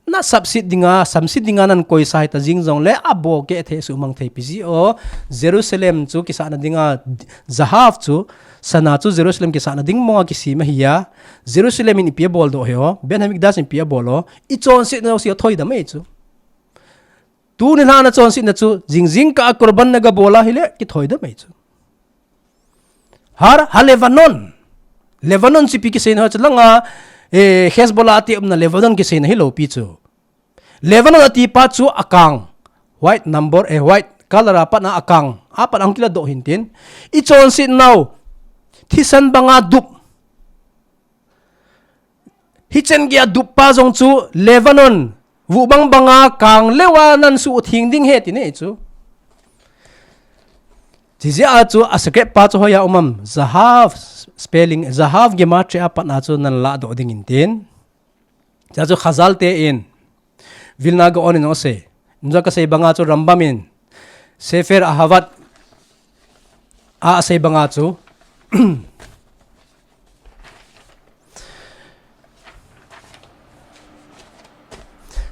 na sapsit dinga, samsit dinga nan koisa hita jing jongle, a bo ke thei suhmang thei pi ji o. Jerusalem chu kisahna dinga, Zahav chu, sana chu Jerusalem kisahna ding monga kisem ahi a. Jerusalem in ipi abol doh hi o, Beit Hamikdash in ipi abol o, i chonsetna jouse a thoidam ahi chu. Tuni lhana chonsetna chu, jingjing kah a korban na gabol a hile, kithoidam ahi chu. Har HaLevanon. Lebanon chu ipi kiseina chu langa, eh, Hezbollah ati umna Lebanon kiseina hilou pi chu. Lebanon ati pa chu akang. White number, eh, white color a patna akang. A pat ahung kiladoh hintin. I chonsetnau. Thisan banga dup. Hichen geiya dup pa jong chu Lebanon vuh bang banga kang leuva nan suhtheng ding ahi tina chu. Chijeh a chu a secret pa chu hoiya um am? Zahav spelling, Zahav Gematria a patna chu nan ladoh ding intin. Chua chu Chazal te in Vilna Gaon in asei. Injo kasei banga chu Rambam in Sefer Ahavot a asei banga chu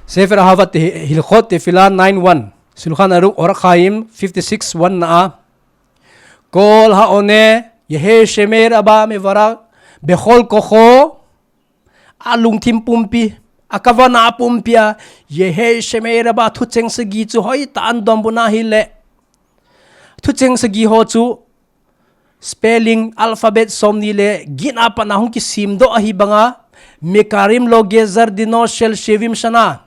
Sefer Ahavot Hi-, Hilchot Tefillah nine one, Shulchan Aruch Orach Chaim fifty-six one na a, Kol ha'one Yehe Shemei Rabah Mevarach bechol kocho, a lungthim pumpi, a kavana pumpi a, Yehe Shemei Rabah thucheng sagi chu hoitah in donbut na hile, thucheng sagi ho chu spelling, alphabet somni le get a pat na hung kisemdoh ahi banga, Mekarim lo gezer dino shel shevim shana,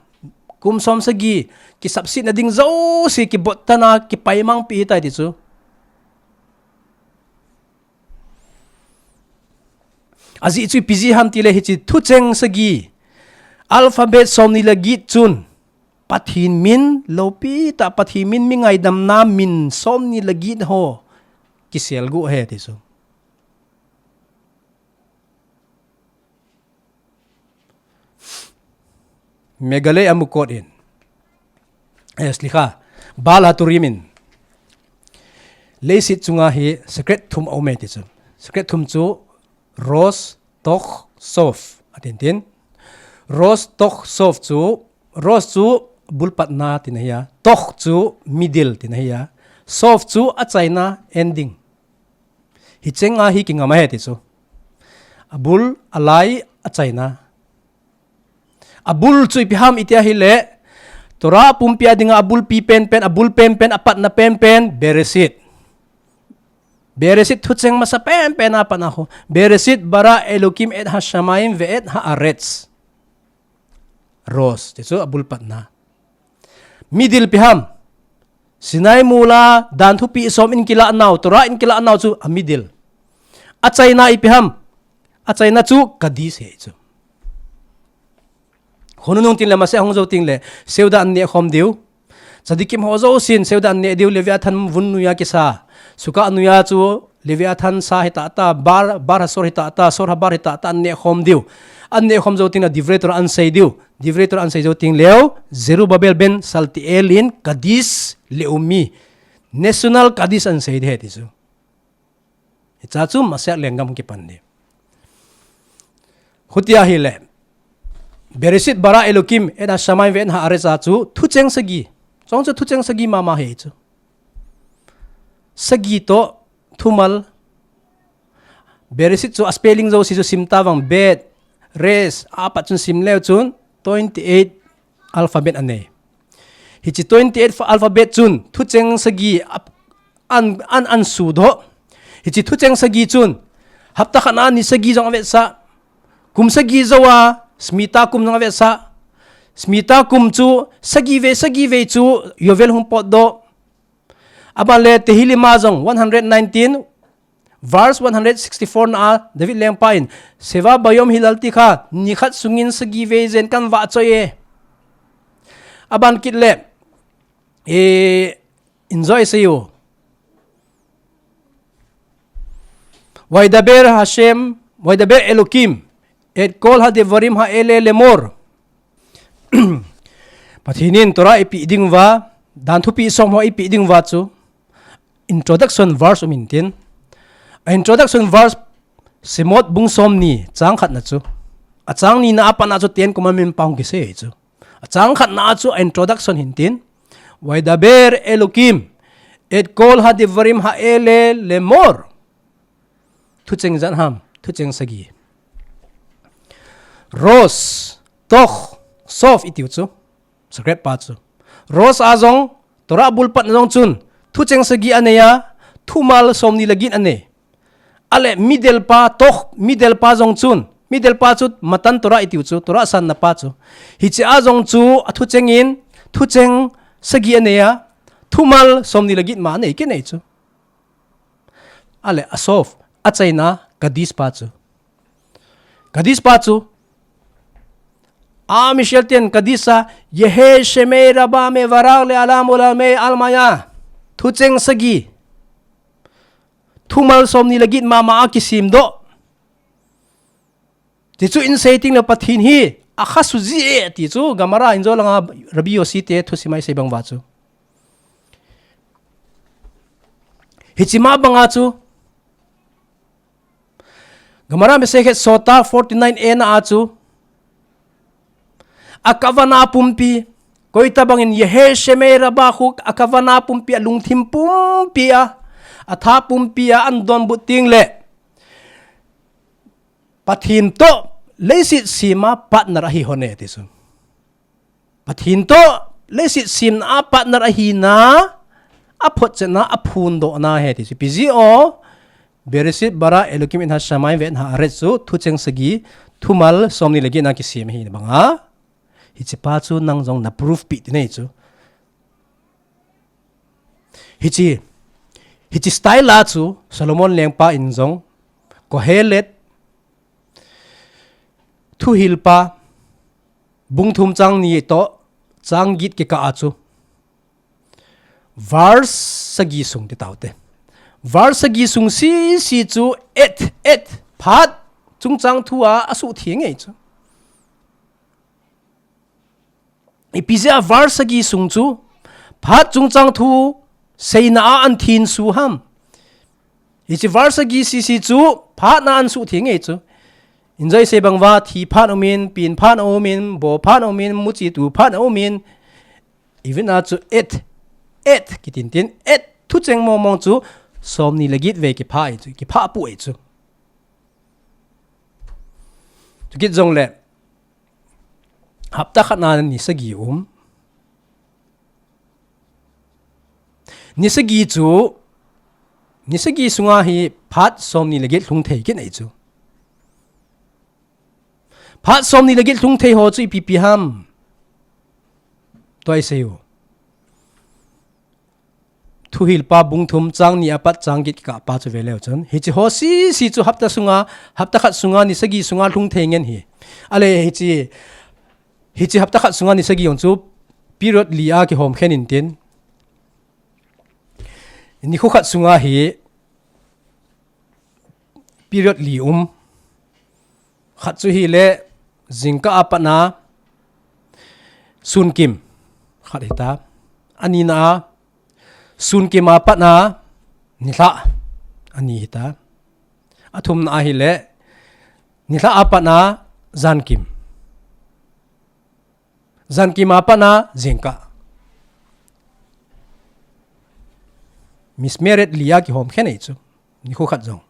kum som sagi kisapsetna ding jouse kibottan a kipaimang pi hitai ti chu. Ajeh chu ipi jeh ham tile hiche thucheng sagi, alphabet somni le get chun, Pathen min lopi tah, Pathen min mi ngaidamna min somni le get ho kiselguh ahi ti chu. Megalei Amukot in, eh, slikha, Baal HaTurim in, leiset chunga hi secret thum aume ti chu. Secret thum chu Rosh, Toch, Sof atin tin. Rosh, Toch, Sof chu, Rosh chu bulpatna tina ahi a, Toch chu middle tina ahi a, Sof chu achaina, ending. Hicheng a hi kingam ahi ti chu. Abul, alai, achaina. Abul chu ipi ham iti ahile, Torah pumpi a dinga abulpi penpen, abul penpen, apatna penpen, Bereshit. Bereshit thucheng masa penpen a patna ho. Bereshit bara Elokim et hashamayim ve et haaretz. Rosh, ti chu abul patna. Middle ipi ham? Sinai mol a dan thupi som in kilah nau, Torah in kilah nau chu a middle. Achaina ipi ham? Achaina chu Kaddish ahi chu. Khonung nung tin le masa hung jou tin le, seuda an neh khom diu. Tzadikim ho jousen seuda an neh diu, Leviathan vun noiya kisa. Sukkah noiya chu Leviathan sa hita ta, Bar, Bar HaShor hita ta, Shor HaBar hita ta, an neh khom diu. An neh khom jou tin le Divrei Torah an sei diu. Divrei Torah an sei jou tin leu, Zerubbabel ben Saltiel in Kaddish Leumi, National Kaddish an sei ding ahi ti chu. Hiche chu Mashiach lenggam kipan ding. Hutia ahile, Bereshit bara Elokim et hashamayim ve et haaretz a chu thucheng sagi. Chong chu thucheng sagi mama ahi chu. Sagi toh thumal. Bereshit chu a spelling jouse chu sim tavang, Bet, Resh, apat chun sim leu chun twenty-eight alphabet anei. Hiche twenty-eight alphabet chun thucheng sagi ap-, an, an, an sudoh. Hiche thucheng sagi chun hapta khat a ni sagi jong avetsah. Kum sagi jou a Shmita kum jong avetsah. Shmita kum chu sagi vei, sagi vei chu Yovel hung potdoh. Aban le Tehillim a jong one hundred nineteen, verse one hundred sixty-four na a David lengpa in, Sheva bayom hilal ti kha, nikhat sungin sagi vei jen kan vah choi e. Aban kit le, e, enjoy se yo. Vaidaber Hashem, Vaidaber Elokim, et kol hadevarim haele lemor. Pathen in Torah ipi ding va, dan thupi som ho ipi ding va chu. Introduction verse um intin. A introduction verse Shemot bung som ni chang khat na chu. A chang ni na apat na chu Ten Commandment pang kisei chu. A chang khat na chu a introduction hintin. Vaidaber Elokim et kol hadevarim haele lemor. Thucheng jan ham, thucheng sagi. Rosh, Toch, Soph itiu chu. Secret pa chu. Rosh a jong, Torah bulpat na jong chun, thucheng sagi anei a, thumal som ni le get anei. Ale middle pa, Toch, middle pa jong chun, middle pa chu matan Torah itiu chu, Torah sanna pa chu. Hiche a jong chu, a thucheng in, thucheng sagi anei a, thumal som ni le get ma anei kinei chu. Ale a Soph, a chaina, Kaddish pa chu. Kaddish pa chu. A Michel ten Kaddish a, Yehe Shemei Rabba Mevarak le Alam Olamei Almaya. Thucheng sagi. Thumal som ni le get mama a kisim do. Ti chu in sei ting le Pathen hi, a kha suji e, ti chu, Gemara in jo langa Rabbi Yossi te thusim a i sei bang va chu. Hiche ma banga chu, Gemara Masechet Sota forty-nine a na a chu, a kavana pumpi, koi tabang in Yehe Shemei Rabba khu, a kavana pumpi, a lungthim pumpi a, a tha pumpi a, an donbut ting le, Pathen to leiset sem a partner ahi hon e ti chu. Pathen to leiset semna a partner ahina, a photchetna, a phondohna ahi ti chu. Ipi jeh a, Bereshit bara Elokim et hashamayim ve et haaretz chu, thucheng sagi, thumal som ni le get na kisem ahi banga. Hiche pa chu nang jong na proof pi ti nei chu. Hiche, hiche style a chu Solomon lengpa in jong Kohelet, Thuhilpa, bung thum chang ni to chang get kikah a chu. Verse sagi sung ti taute. Verse sagi sung sisi chu et, et, phat, chungchang thu a, a suhtheng e chu. Ipi jeh a verse sagi sung chu, phat chungchang thu seina a an thin su ham. Hiche verse sagi sisi chu, phat na an suhtheng e chu. Injoi sei bang va, thi phat umin, pin phat umin, bo phat umin, muchi tu phat umin. Even a chu et, et, kitin tin, et, thucheng mong mong chu, som ni le get ve kipha e chu, kipha pu e chu. Chu kit jong le, hapta khat na ni sagi um. Ni sagi chu, ni sagi sunga hi phat som ni le get lhung thei kit nei chu. Phat som ni le get lhung thei ho chu ipi pi ham. Tua i sei u. Thuhilpa bung thum chang ni apat chang get kikah pa chu ve leu chun. Hiche ho sisi chu hapta sunga, hapta khat sunga ni sagi sunga lhung thei ngen hi. Ale hiche, hiche hapta khat sunga ni sagi jong chu period li a kihom khen in tin. Nikho khat sunga hi period li um. Khat chu hile jingkah a pat na sunkim. Khat hita. Anina a sunkim a pat na nilhah. Ani hita. Athumna a hile nilhah a pat na jankim. Jankim a pat na jingkah. Mismeret li a kihom khen ei chu. Nikho khat jong.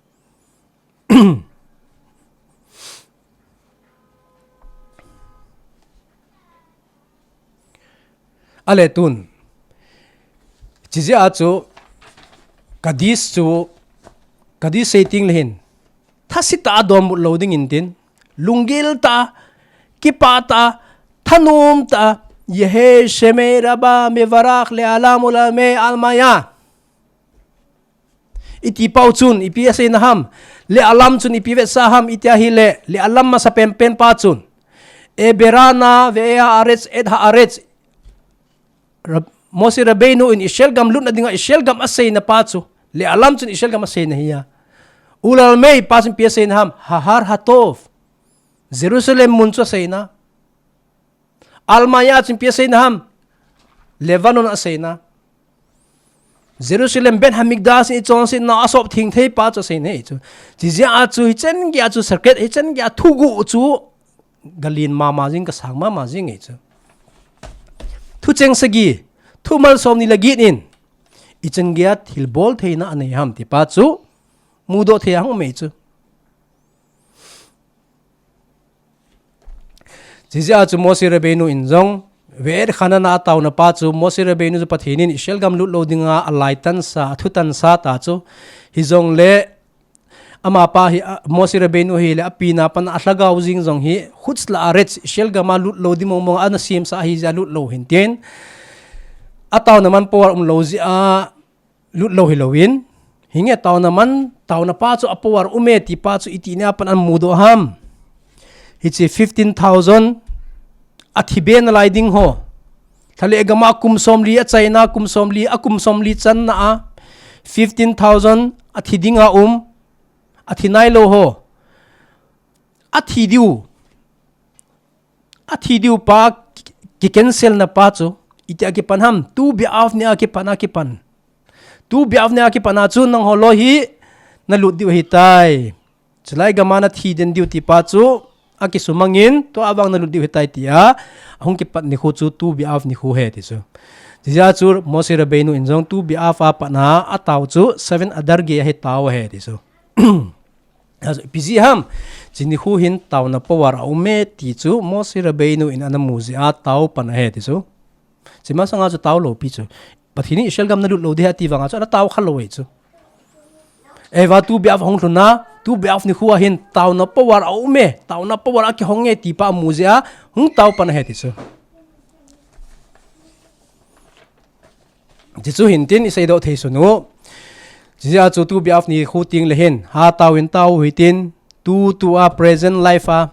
Ale tun. Chijeh a chu Kaddish chu, Kaddish sei ting le hin. Thasi ta a donbut lou ding in tin. Lunggil ta, kipah ta, thanom ta, Yehe Shemei Rabba Mevarak le Alam Olamei Almaya. Iti pau chun, ipi aseina ham. Le alam chun ipi vetsa ham, iti ahile, le alam masa penpen pa chun. Eberana ve'ea aretz et ha'aretz. Moshe Rabbeinu in Israel gam lutna dinga Israel gam aseina pa chu. Le alam chun Israel gam aseina hi a. Ulalmei pa chun ipi aseina ham, hahar hatov. Jerusalem mun chu aseina. Almaya chun ipi aseina ham, Lebanon aseina. Jerusalem, Beit Hamikdash in ichonsetna asop thingthei pa chu aseina hi chu. Chijeh a chu, hichan gei a chu, secret, hichan gei a thuguh chu. Galin mama jing, kasang mama jing hi chu. Thucheng sagi, thumal somni le get in. Ichan gei a thilbol theina anei ham ti pa chu. Mudoh thei ahung um hi chu. Chijeh a chu Moshe Rabbeinu in jong, ve'et ha'anan a atauna pa chu Moshe Rabbeinu chu Pathen in Israel gam lut lou dinga alaitansa, athutansa ta chu. Hijongle, amapa hi, a, Moshe Rabbeinu hi le apina pan a lhagao jing jong hi, hutz la aretz Israel gam a lut lou ding mong mong ana semsa ahi jeh a lut lou hin tin. Atauna man power um lou jeh a, lut lou hi louvin. Hinge tauna man, tauna pa chu a power um e ti pa chu iti nia pan amudoh ham. Hiche fifteen thousand athi be nalai ding ho. Thale gam a kum somli achaina, kum somli, a kum somli channa a. Fifteen thousand athi dinga um. Athi nailou ho. Athi diu. Athi diu pa ki, ki cancel na pa chu. Iti akipan ham, tu B'Av ni akipan, akipan. Tu B'Av ni akipan a chu nangho loi hi nalut diu ahitai. Chulai gam a nathi den diu ti pa chu akisumangin, tua vang nalut diu ahitai tia. Ahung kipat nikho chu tu B'Av nikho ahi ti chu. Chijeh a chu Moshe Rabbeinu in jong tu B'Av a pat a atao chu seven Adar gei a hi tao ahi ti chu. Achu, ipi jeh ham, hiche nikho hin tauna power a um e ti chu Moshe Rabbeinu in ana mu jeh a tao pan ahi ti chu. Hiche masanga chu tao lou pi chu. Pathen in Israel gam nalut lou ding ahi ati vang a chu ana tao kha lou ahi chu. Eiva tu B'Av ahung lhun a, tu B'Av nikho a hin tauna power a um e, tauna power akihong e ti pa amu jeh a hung tao pan ahi ti chu. Hichu hin tin isei doh thei sun u. Chijeh a chu tu B'Av nikho teng le hin, ha tao in tao u hitin, tu, tu a present life a,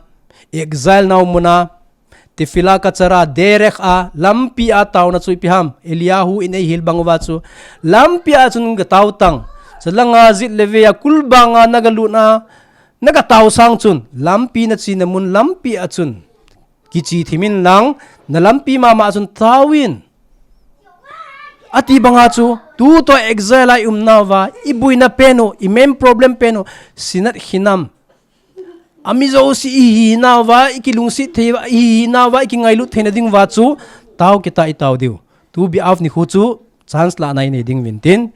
exile nau mun a, tefillah kachara, derech a, lampi a taona chu ipi ham, Eliyahu in eihil bang uva chu, lampi a chun gatao tang, chalanga jit le vei a kulbang a nagalut na, nagatao sang chun, lampi nachena mun lampi a chun, kichi thim in lang, nalampi mama chun tao in. Ati banga chu, tu toh exile a i um nauva, i boina pen u, i main problem pen u, sinat hinam. Ami jouse i hi nauva, i kilungset thei uva, i hi nauva, i kingailut theina ding uva chu, tao kit a i tao diu. Tu B'Av nikho chu, chance lahna i nei ding uvin tin.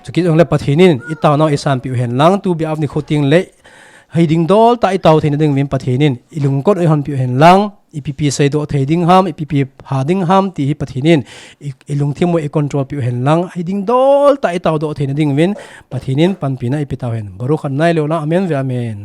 Chukit jongle Pathen in, i taonau eisanpeh u hen lang, tu B'Av nikho teng le, hei dingdol tah a i tao theina ding uvin Pathen in, i lungkot u eihonpeh u hen lang, ipi pi seidoh thei ding ham, ipi pi ha ding ham, ti hi Pathen in, i, i lungthim u eicontrol peh u hen lang, hei dingdol tah a i taodoh theina ding uvin, Pathen in panpina eipeh tau hen. Baruch Adonai le'olam, amen ve'amen.